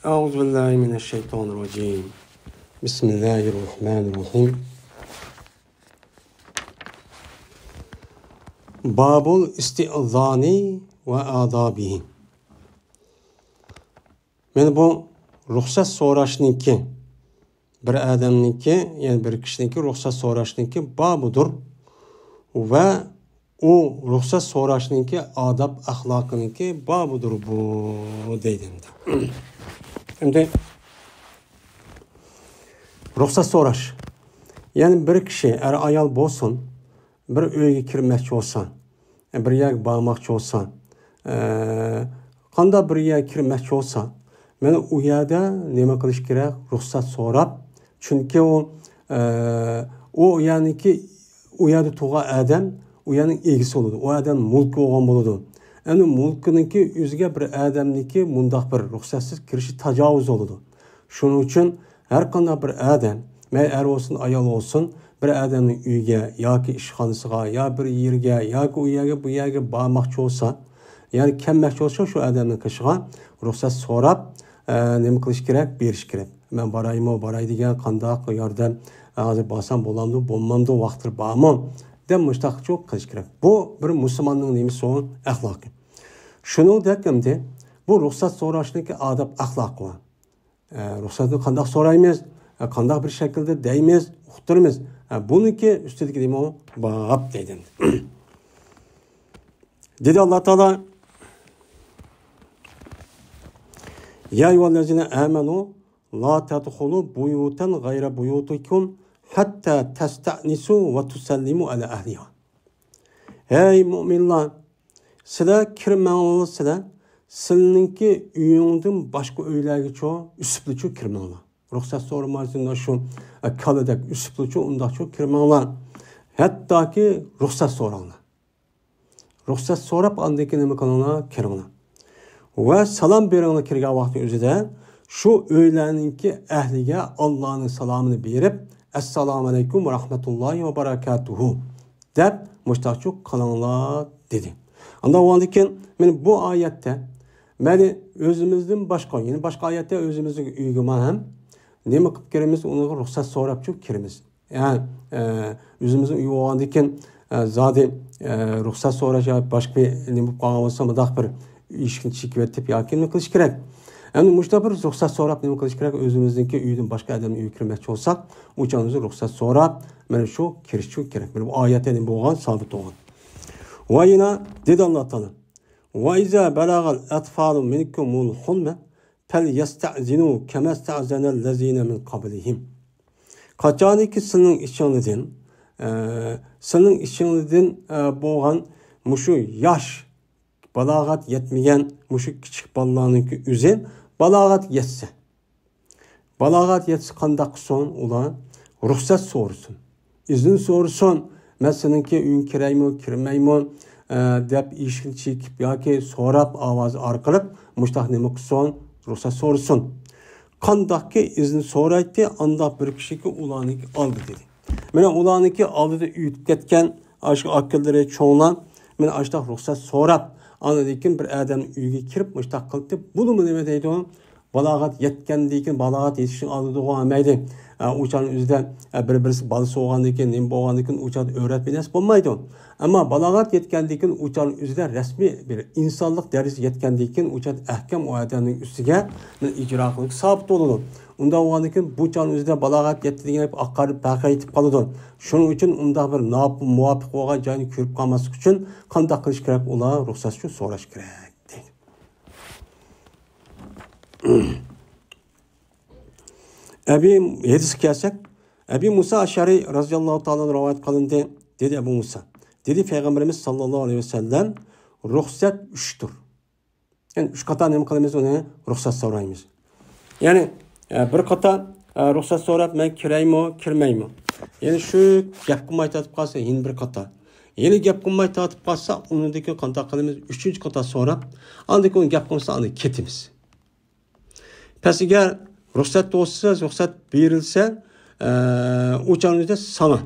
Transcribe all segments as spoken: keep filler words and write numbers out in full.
أعوذ بالله من الشيطان الرجيم. بسم الله الرحمن الرحيم. باب الاستئذان وآدابه. مانا بۇ رۇخسەت سوراشنىڭكى، بىر ئادەمنىڭكى، يەنى بىر كىشىنىڭكى رۇخسەت سوراشنىڭكى بابىدۇر ۋە ئۇ رۇخسەت سوراشنىڭكى ئاداب ئەخلاقىنىڭكى بابىدۇر بۇ، دەيدۇ ئەمدى. ئەمدى رۇخسەت سوراش. يەنى بىر كىشى، ئەر-ئايال بولسۇن، بىر ئۆيگە كىرمەكچى بولسا، بىر يەرگە بارماقچى بولسا، ئە، قانداق بىر يەرگە كىرمەكچى بولسا، مانا ئۇ يەردە نېمە قىلىش كېرەك؟ رۇخسەت سوراپ. چۈنكى ئۇ، ئە، ئۇ يەرنىڭكى، ئۇ يەردە تۇرغان ئادەم ئۇ يەرنىڭ ئىگىسى بولىدۇ. ئۇ ئادەم مۈلكى بولغان بولىدۇ. ئەمدى مۈلكىنىڭكى ئۆزىگە بىر ئادەمنىڭكى مۇنداق بىر رۇخسەتسىز كىرىشى تاجاۋۇز بولىدۇ. شۇنىڭ ئۈچۈن ھەر قانداق بىر ئادەم، مەيلى ئەر بولسۇن، ئايال بولسۇن، بىر ئادەمنىڭ ئۆيىگە ياكى ئىشخانىسىغا يا بىر يېرىگە ياكى ئۇ يەرگە، بۇ يەرگە بارماقچى بولسا، يەنى كەلمەكچى بولسا، شۇ ئادەمنىڭ قېشىغا رۇخسەت سوراپ، ئە، نېمە قىلىش كېرەك؟ بېرىش كېرەك. مەن بارايمۇ، باراي دېگەن قانداق ياردەم، ھازىر بارسام بولامدۇ، بولمامدۇ، ۋاقتى بارمۇ؟ دەپ مۇشتاقچۇ قىلىش كېرەك. بۇ بىر مۇسۇلماننىڭ نېمىسى ئۇ؟ ئەخلاقى. شۇنىڭدەك ئەمدى بۇ رۇخسەت سوراشنىڭكى ئاداب ئەخلاقى بار. ئە، رۇخسەتنى قانداق سورايمىز؟ ئە، قانداق بىر شەكىلدە دەيمىز، ئۇقتۇرىمىز؟ ئە، بۇنىڭكى ئۈستىدىكى نېمە ئۇ؟ باب دەيدۇ. دېدى ئاللا تائالا: يا أيها الذين آمنوا لا تدخلوا بيوتا غير بيوتكم حتى تستأنسوا وتسلموا على أهلها. ھەي مۇئمىنلار، سىلەر كىرمەڭلار، سىلەر سىلىنىڭكى ئۆيۈڭدىن باشقا ئۆيلەرگىچۇ ئۈسۈپلىچۇ كىرمەڭلار. رۇخسەت سورىمايسىلەر، شۇ، ئە، كالىدەك ئۈسۈپلىچۇ ئۇنداقچۇ كىرمەڭلار. ھەتتاكى رۇخسەت سوراڭلار. رۇخسەت سوراپ، ئاندىن كېيىن نېمە قىلىڭلار؟ كىرىڭلار. ۋە سالام بېرىڭلار كىرگەن ۋاقىتنىڭ ئۆزىدە. شۇ ئۆيلەرنىڭكى ئەھلىگە ئاللانىڭ سالامىنى بېرىپ، ئەسسالامۇ ئەلەيكۇم ۋە رەھمەتۇللاھى ۋە بەرەكاتۇھۇ دەپ مۇشتاقچۇ قىلىڭلار دېدى. ئاندىن ئۇنىڭدىن كېيىن مانا بۇ ئايەتتە، مەيلى ئۆزىمىزدىن باشقا، يەنى باشقا ئايەتتە ئۆزىمىزنىڭ ئۆيىگىمۇ ھەم نېمە قىلىپ كىرىمىز؟ ئۇنىڭغا رۇخسەت سوراپچۇ كىرىمىز. يا، ئە، ئۆزىمىزنىڭ ئۆيى بولغاندىن كېيىن، ئە، زادى، ئە، رۇخسەت سوراش يا باشقا بىر نېمە بولۇپ قالغان بولسا، مۇنداق بىر ئىشىكنى چېكىۋېتىپ ياكى نېمە قىلىش كېرەك؟ ئەمدى مۇشۇنداق بىر رۇخسەت سوراپ نېمە قىلىش كېرەك؟ ئۆزىمىزنىڭكى ئۆيىدىن باشقا ئادەمنىڭ ئۆيىگە كىرمەكچى بولساق، ئۇ چاغدا رۇخسەت سوراپ، مانا شۇ كىرىشچۇ كېرەك. مانا بۇ ئايەتتە نېمە بولغان؟ سابىت بولغان. ۋە يەنە دېدى ئاللا تائالا: وإذا بلغ الأطفال منكم الحلم فليستأذنوا كما استأذن الذين من قبلهم. قاچانكى سىلىنىڭ ئىچىڭلىدىن، ئە، سىلىنىڭ ئىچىڭلىدىن، ئە، بولغان مۇشۇ ياش، بالاغەت يەتمىگەن مۇشۇ كىچىك بالىلارنىڭكى ئۆزى بالاغەت يەتسە، بالاغەت يەتسە قانداق قىلسۇن ئۇلار؟ رۇخسەت سورىسۇن. ئىزىن سورىسۇن. مەن سېنىڭكى ئۆيۈڭگە كىرەيمۇ، كىرمەيمۇ، ئە، دەپ ئىشىكنى چېكىپ ياكى سوراپ ئاۋاز ئارقىلىق مۇشتاق نېمە قىلسۇن؟ رۇخسەت سورىسۇن. قانداقكى ئىزىن سورايتتى، ئانداق بىر كىشىكى ئۇلارنىڭكى ئالدى دېدى. مانا ئۇلارنىڭكى ئالدىدا ئۆتۈپ كەتكەن ئاشۇ ئاكىلىرى، چوڭلار، مانا ئاشۇنداق رۇخسەت سوراپ، ئاندىن كېيىن بىر ئادەمنىڭ ئۆيىگە كىرىپ مۇشتاق قىلدى. بۇنىمۇ نېمە دەيدۇ؟ بالاغەت يەتكەندىن كېيىن، بالاغەت يېتىشنىڭ ئالدىدىغۇ ئەمەيدى. ئە، ئۇ چاغنىڭ ئۆزىدە، ئە، بىر-، بىرسى بالىسى بولغاندىن كېيىن، نېمە بولغاندىن كېيىن ئۇ چاغدا ئۆرەتمە نەرسە بولمايدۇ. ئەمما بالاغەت يەتكەندىن كېيىن، ئۇ چاغنىڭ ئۆزىدە رەسمىي بىر ئىنسانلىق دەرىجىسىگە يەتكەندىن كېيىن، ئۇ چاغدا ئەھكام ئۇ ئادەمنىڭ ئۈستىگە ئىجرا قىلىنىپ سابىت بولىدۇ. ئۇنداق بولغاندىن كېيىن، بۇ چاغنىڭ ئۆزىدە بالاغەت يەتتى دېگەن گەپ ئاقارىپ پەخەي يېتىپ قالىدۇ. شۇنىڭ ئۈچۈن ئۇنداق بىر نامۇۋاپىق بولغان جاينى كۆرۈپ قالماسلىق ئۈچۈن قانداق قىلىش كېرەك؟ ئۇلار رۇخسەت ئۈچۈن سوراش كېرەك. ئەبى، ھەدىسكە كەلسەك، ئەبى مۇسا ئەشئەرى رەزىياللاھۇ تائالا ئەنھۇ رىۋايەت قىلىندى. دېدى ئەبۇ مۇسا. دېدى پەيغەمبىرىمىز ساللاللاھۇ ئەلەيھى ۋەسەللەم، رۇخسەت ئۈچتۇر. يەنى ئۈچ قاتا نېمە قىلىمىز؟ ئۇنى رۇخسەت سورايمىز. يەنى، ئە، بىر قاتا، ئە، رۇخسەت سوراپ، مەن كىرەيمۇ، كىرمەيمۇ؟ يەنى شۇ گەپ قىلماي تارتىپ قالسا، يەنە بىر قاتا. يەنە گەپ قىلماي تارتىپ قالسا، ئۇنىڭدىن كېيىن قانداق قىلىمىز؟ ئۈچىنچى قاتا سوراپ، ئاندىن كېيىن گەپ قىلمىسا، ئاندىن كېتىمىز. پەس ئەگەر رۇخسەت بولسا، رۇخسەت بېرىلسە، ئە، ئۇ چاغنىڭ ئۆزىدە ساڭا.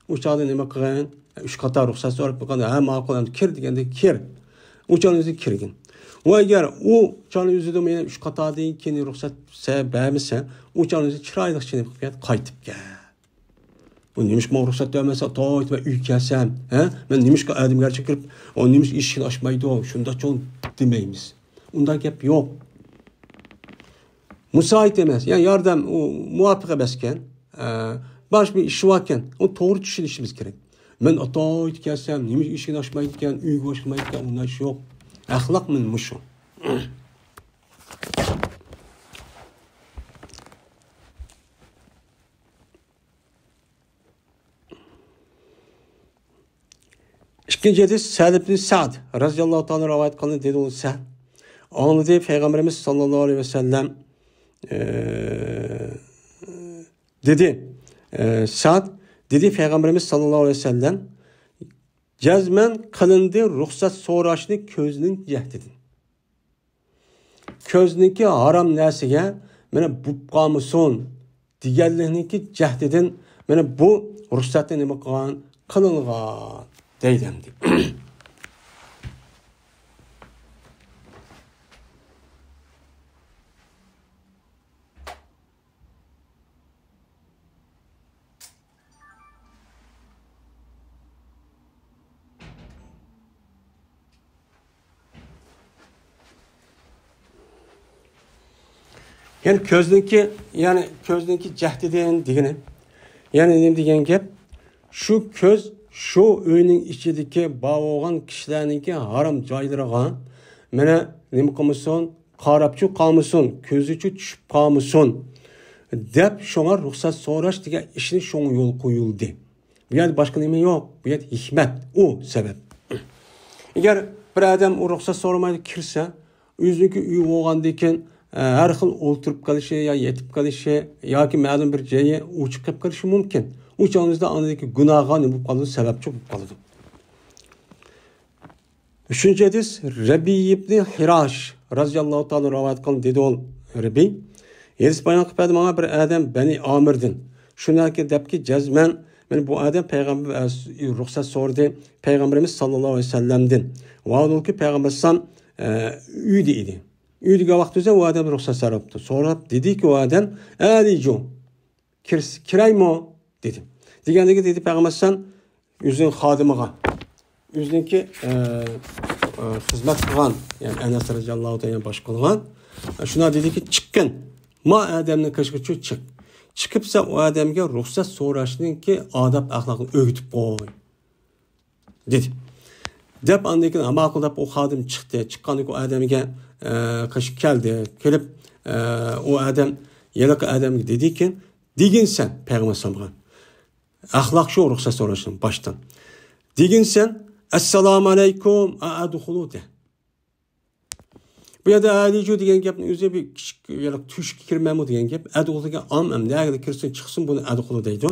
ئۇ چاغدا نېمە قىلغىن؟ ئۈچ قاتا رۇخسەت سوراپ بولغاندا، ھە، ماقۇل، ئەمدى كىر دېگەندە كىر. ئۇ چاغنىڭ ئۆزىدە كىرگىن. ۋە ئەگەر ئۇ چاغنىڭ ئۆزىدە ماڭا ئۈچ قاتاردىن كېيىن رۇخسەت سە-، بەرمىسە، ئۇ چاغنىڭ ئۆزىدە چىرايلىق چېنىپ قېلىپ كەت، قايتىپ كەل. ئۇ نېمىشقا ماڭا رۇخسەت بەرمەسەن، ئاتايىت مەن ئۆيگە كەلسەم، ھە؟ مەن نېمىشقا ئادەمگەرچىلىك قىلىپ، ئۇ نېمىشقا ئىشىكنى ئاچمايدۇ؟ شۇنداق چوڭ دېمەيمىز. ئۇنداق گەپ يوق. مۇسائىد ئەمەس. يەنى ياردەم، ئۇ مۇۋاپىق ئەمەسكەن. ئە، باشقا بىر ئىشى باركەن. ئۇنى توغرا چۈشىنىشىمىز كېرەك. مەن ئاتايىت كەلسەم، نېمە ئىشىكنى ئاچمايدىكەن، ئۆيگە ئاچمايدىكەن، ئۇنداق ئىش يوق. ئەخلاق مانا مۇشۇ. ئىككىنچى ھەدىس، سەھل ئىبن سەئد رەزىياللاھۇ تائالا رىۋايەت قىلىندى، دېدى ئۇ سەھل. ئاڭلىدى پەيغەمبىرىمىز ساللاللاھۇ ئەلەيھى ۋەسەللەم، ئە، دېدى، ئە، سەئد دېدى پەيغەمبىرىمىز ساللاللاھۇ ئەلەيھى ۋەسەللەم، جەزمەن قىلىندى رۇخسەت سوراشنى كۆزنىڭ جەھتىدىن. كۆزنىڭكى ھارام نەرسىگە مانا بوپ قالمىسۇن دېگەنلىكنىڭكى جەھتىدىن مانا بۇ رۇخسەتنى نېمە قىلغان؟ قىلىنغان دەيدۇ ئەمدى. يەنى كۆزنىڭكى، يەنى كۆزنىڭكى جەھتىدىن دېگىنى. يەنى نېمە دېگەن گەپ؟ شۇ كۆز شۇ ئۆينىڭ ئىچىدىكى بار بولغان كىشىلەرنىڭكى ھارام جايلىرىغا مانا نېمە قىلمىسۇن؟ قاراپچۇ قالمىسۇن، كۆزىچۇ چۈشۈپ قالمىسۇن دەپ، شۇڭا رۇخسەت سوراش دېگەن ئىشنى شۇڭا يول قويۇلدى. بۇ يەردە باشقا نېمە يوق. بۇ يەردە ھېكمەت، ئۇ سەۋەب. ئەگەر بىر ئادەم ئۇ رۇخسەت سورىمايلا كىرسە، ئۆزىنىڭكى ئۆيى بولغاندىن كېيىن، ئە، ھەر خىل ئولتۇرۇپ قېلىشى يا يېتىپ قېلىشى ياكى مەلۇم بىر جايى ئوچۇق قېلىپ قېلىشى مۇمكىن. ئۇ چاغدا ئاندىكى گۇناھغا نېمە بولۇپ قالىدۇ؟ سەۋەبچى بولۇپ قالىدۇ. ئۈچىنچى ھەدىس، رەبىي ئىبنى ھىراش رەزىياللاھۇ تائالا رىۋايەت قىلغان دېدى ئۇ، رەبىي ھەدىس بايان قىلىپ بەردى ماڭا بىر ئادەم بەنى ئامىردىن. شۇنداق دەپكى، جەزمەن، مانا بۇ ئادەم پەيغەمبەر، ئە، رۇخسەت سورىدى پەيغەمبىرىمىز ساللاللاھۇ ئەلەيھى ۋەسەللەمدىن. ۋاھالەنكى پەيغەمبەر ئەلەيھىسسالام، ئە، ئۆيدە ئىدى. ئۆيدىكى ۋاقتىدا ئۇ ئادەم رۇخسەت سوراپتۇ. سوراپ دېدىكى ئۇ ئادەم، ئەلىجۇ، كىر-، كىرەيمۇ؟ دېدى. دېگەندىكى دېدى پەيغەمبەر ئەلەيھىسسالام، ئۆزىنىڭ خادىمىغا، ئۆزىنىڭكى، ئە، ئە، خىزمەت قىلغان، يەنى ئەنەس رەزىياللاھۇ تائالا باشقۇرغان، شۇنداق دېدىكى، چىققىن، ما ئادەمنىڭ قېشىغا چىق. چىقىپ سەن ئۇ ئادەمگە رۇخسەت سوراشنىڭكى ئاداب ئەخلاقىنى ئۆگىتىپ قوي، دېدى. دەپ ئاندىن كېيىن ماقۇل دەپ ئۇ خادىم چىقتى. چىققاندىن كېيىن ئۇ ئادەمگە، ئە، قېشىپ كەلدى. كېلىپ، ئە، ئۇ ئادەم ھېلىقى ئادەمگە دېدىكى، دېگىنسەن پەيغەمبەر ئەلەيھىسسالامغا. ئەخلاق شۇ، رۇخسەت سوراشنىڭ باشتا. دېگىنسەن، ئەسسالامۇ ئەلەيكۇم، ئەئەدخۇلۇ دە. بۇ يەردە ئەلىجۇ دېگەن گەپنىڭ ئۆزى بىر كىچىك، يەنى تۆشۈككە كىرمەمۇ دېگەن گەپ. ئەدخۇلۇ دېگەن ئام، ئەم، نەگىلا كىرسۇن، چىقسۇن، بۇنى ئەدخۇلۇ دەيدۇ.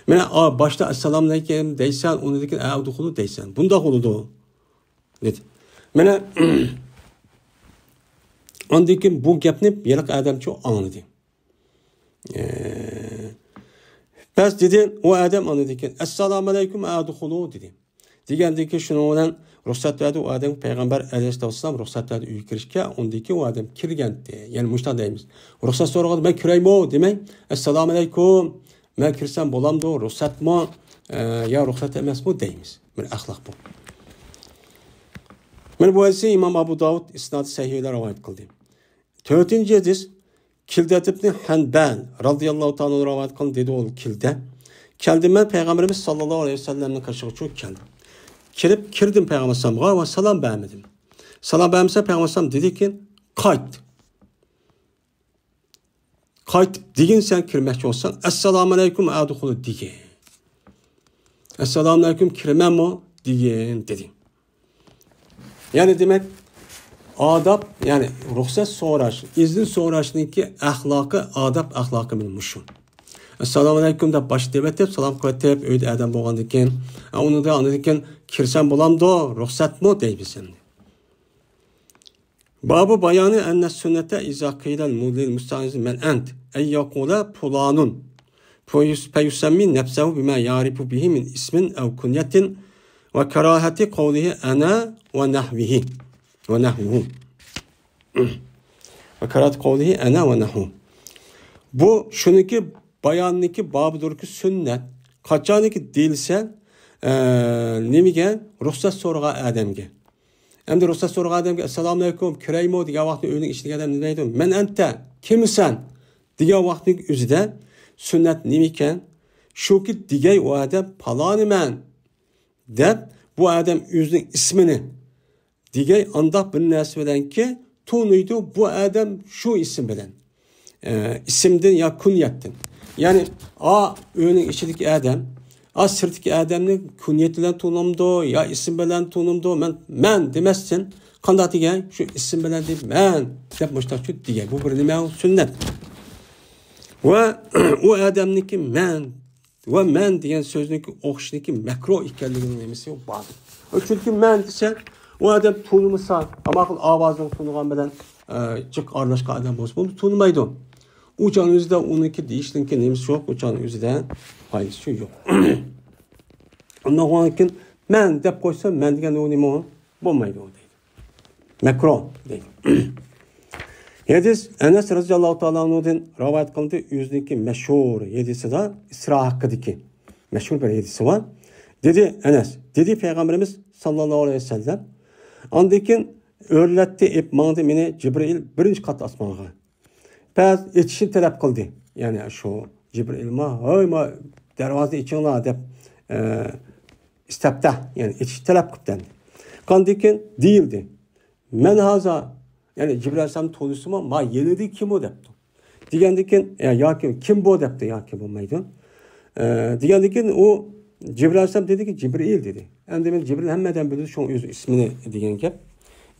مانا، ئا، باشتا ئەسسالامۇ ئەلەيكۇم دەيسەن، ئۇنىڭدىن كېيىن ئەئەدخۇلۇ دەيسەن. بۇنداق بولىدۇ، دېدى. مانا، ئاندىن كېيىن بۇ گەپنى ھېلىقى ئادەمچۇ ئاڭلىدى. ئە، بەس دېدى، ئۇ ئادەم ئاندىن كېيىن، ئەسسالامۇ ئەلەيكۇم، ئەئەدخۇلۇ، دېدى. دېگەندىن كېيىن شۇنىڭ بىلەن رۇخسەت بەردى، ئۇ ئادەمگە پەيغەمبەر ئەلەيھىسسالام رۇخسەت بەردى ئۆيگە كىرىشكە، ئۇندىن كېيىن ئۇ ئادەم كىرگەنتى. يەنى مۇشۇنداق دەيمىز. رۇخسەت سورىغاندا، مەن كىرەيمۇ دېمەي، ئەسسالامۇ ئەلەيكۇم، مەن كىرسەم بولامدۇ، رۇخسەتمۇ، ئە، يا رۇخسەت ئەمەسمۇ دەيمىز. بىر ئەخلاق بۇ. مانا بۇ ھەدىسنى ئىمام ئابۇ داۋۇد ئىسنادى سەھىھ بىلەن رىۋايەت قىلدى. تۆتىنچى ھەدىس، كىلدەت ئىبنى ھەنبەل رەزىياللاھۇ تائالا ئانھۇ رىۋايەت قىلدى، دېدى ئۇ كىلدە. كەلدىم مەن پەيغەمبىرىمىز ساللاللاھۇ ئەلەيھى ۋەسەللەمنىڭ قېشىغا چۈشۈپ كەلدىم. كىرىپ، كىردىم پەيغەمبەر ئەلەيھىسسالامغا ۋە سالام بەرمىدىم. سالام بەرمىسە پەيغەمبەر ئەلەيھىسسالام دېدىكى، قايت. قايتىپ دېگىن سەن كىرمەكچى بولساڭ، ئەسسالامۇ ئەلەيكۇم ئەئەدخۇلۇ دېگىن. ئەسسالامۇ ئەلەيكۇم كىرىمەنمۇ دېگىن، دېدى. يەنى دېمەك، ئاداب، يەنى رۇخسەت سوراش، ئىزىن سوراشنىڭكى ئەخلاقى، ئاداب ئەخلاقى مانا مۇشۇ. ئەسسالامۇ ئەلەيكۇم دەپ باش دەۋېتىپ، سالام قىلىۋېتىپ، ئۆيدە ئادەم بولغاندىن كېيىن، ئۇنىڭدا ئاندىن كېيىن كىرسەم بولامدۇ، رۇخسەتمۇ دەيمىز ئەمدى. باب بيان أن السنة إذا قيل للمستأذن من أنت أن يقول فلان، فيس-، فيسمي نفسه بما يعرف به من اسم أو كنية، وكراهة قوله أنا ونحوه، ونحوه. ۋە كاراھەتۇ قەۋلىھى ئەنە ۋە نەھۋۇ. بۇ شۇنىڭكى بايانىنىڭكى بابىدۇركى سۈننەت. قاچانكى دېيىلسە، ئە، نېمىگە؟ رۇخسەت سورىغان ئادەمگە. ئەمدى رۇخسەت سورىغان ئادەمگە «ئەسسالامۇئەلەيكۇم، كىرەيمۇ؟» دېگەن ۋاقىتتا ئۆينىڭ ئىچىدىكى ئادەم نېمە دەيدۇ؟ «مەن ئەنتە، كىمسەن؟» دېگەن ۋاقىتنىڭ ئۆزىدە سۈننەت نېمىكەن؟ شۇكى دېگەي ئۇ ئادەم «پالانىمەن» دەپ، بۇ ئادەم ئۆزىنىڭ ئىسمىنى دېگەي ئانداق بىر نەرسە بىلەنكى تونۇيدۇ بۇ ئادەم شۇ ئىسىم بىلەن. ئە، ئىسىمدىن يا كۇنيەتتىن. يەنى، ئا، ئۆينىڭ ئىچىدىكى ئادەم، ئا، سىرتتىكى ئادەمنى كۇنيەت بىلەن تونۇمدۇ يا ئىسىم بىلەن تونۇمدۇ؟ مەن، مەن دېمەستىن، قانداق دېگەن؟ شۇ ئىسىم بىلەن دەپ، «مەن» دەپ مۇشتاق شۇ دېگەن. بۇ بىر نېمە؟ سۈننەت. ۋە ئۇ ئادەمنىڭكى «مەن» ۋە «مەن» دېگەن سۆزنىڭكى ئوخشىشنىڭكى مەكرۇھ ئىكەنلىكىنىڭ نېمىسى بار. چۈنكى «مەن» دېسە، ئۇ ئادەم تونۇمىسا، ئاما خىل ئاۋازنى تونۇغان بىلەن، ئە، جىق ئارىلاشقان ئادەم بولسا، بۇنى تونۇمايدۇ. ئۇ چاغنىڭ ئۆزىدە ئۇنىڭكى دېيىشنىڭكى نېمىسى يوق، ئۇ چاغنىڭ ئۆزىدە پايدىسى يوق. ئۇنداق بولغاندىكىن «مەن» دەپ قويسا، «مەن» دېگەن ئۇ نېمە ئۇ؟ بولمايدۇ دەيدۇ. مەكرۇھ دەيدۇ. ھەدىس ئەنەس رەزىياللاھۇ تائالا ئەنھۇدىن رىۋايەت قىلىندى، ئۆزىنىڭكى مەشھۇر ھەدىسىدا ئىسرا ھەققىدىكى مەشھۇر بىر ھەدىسى بار. دېدى ئەنەس، دېدى پەيغەمبىرىمىز ساللاللاھۇ ئەلەيھى ۋەسەللەم، ئاندىن كېيىن ئۆرلەتتى، ئېپ ماڭدى مېنى جىبرىئىل بىرىنچى قات ئاسمانغا. پەس ئېچىشنى تەلەپ قىلدى. يەنى شۇ جىبرىئىلما، «ھەي، ما، دەرۋازىنى ئېچىڭلار» دەپ، ئە، ئىستەپتە، يەنى ئېچىشنى تەلەپ قىپتۇ ئەمدى. قاندىن كېيىن دېيىلدى، «مەن ھازا؟» يەنى جىبرىئىل ئەلەيھىسسالام تونۇسىمۇ، «ما يېنىدىكى كىم ئۇ؟» دەپتۇ. دېگەندىن كېيىن، «يا، ياكى كىم بۇ؟» دەپتۇ، ياكى بولمايدۇ. ئە، دېگەندىن كېيىن ئۇ جىبرىئىل ئەلەيھىسسالام دېدىكى، «جىبرىئىل» دېدى. ئەمدى مەن جىبرىئىل ھەممە ئادەم بىلىدۇ، شۇڭا ئۆز ئىسمىنى دېگەن گەپ.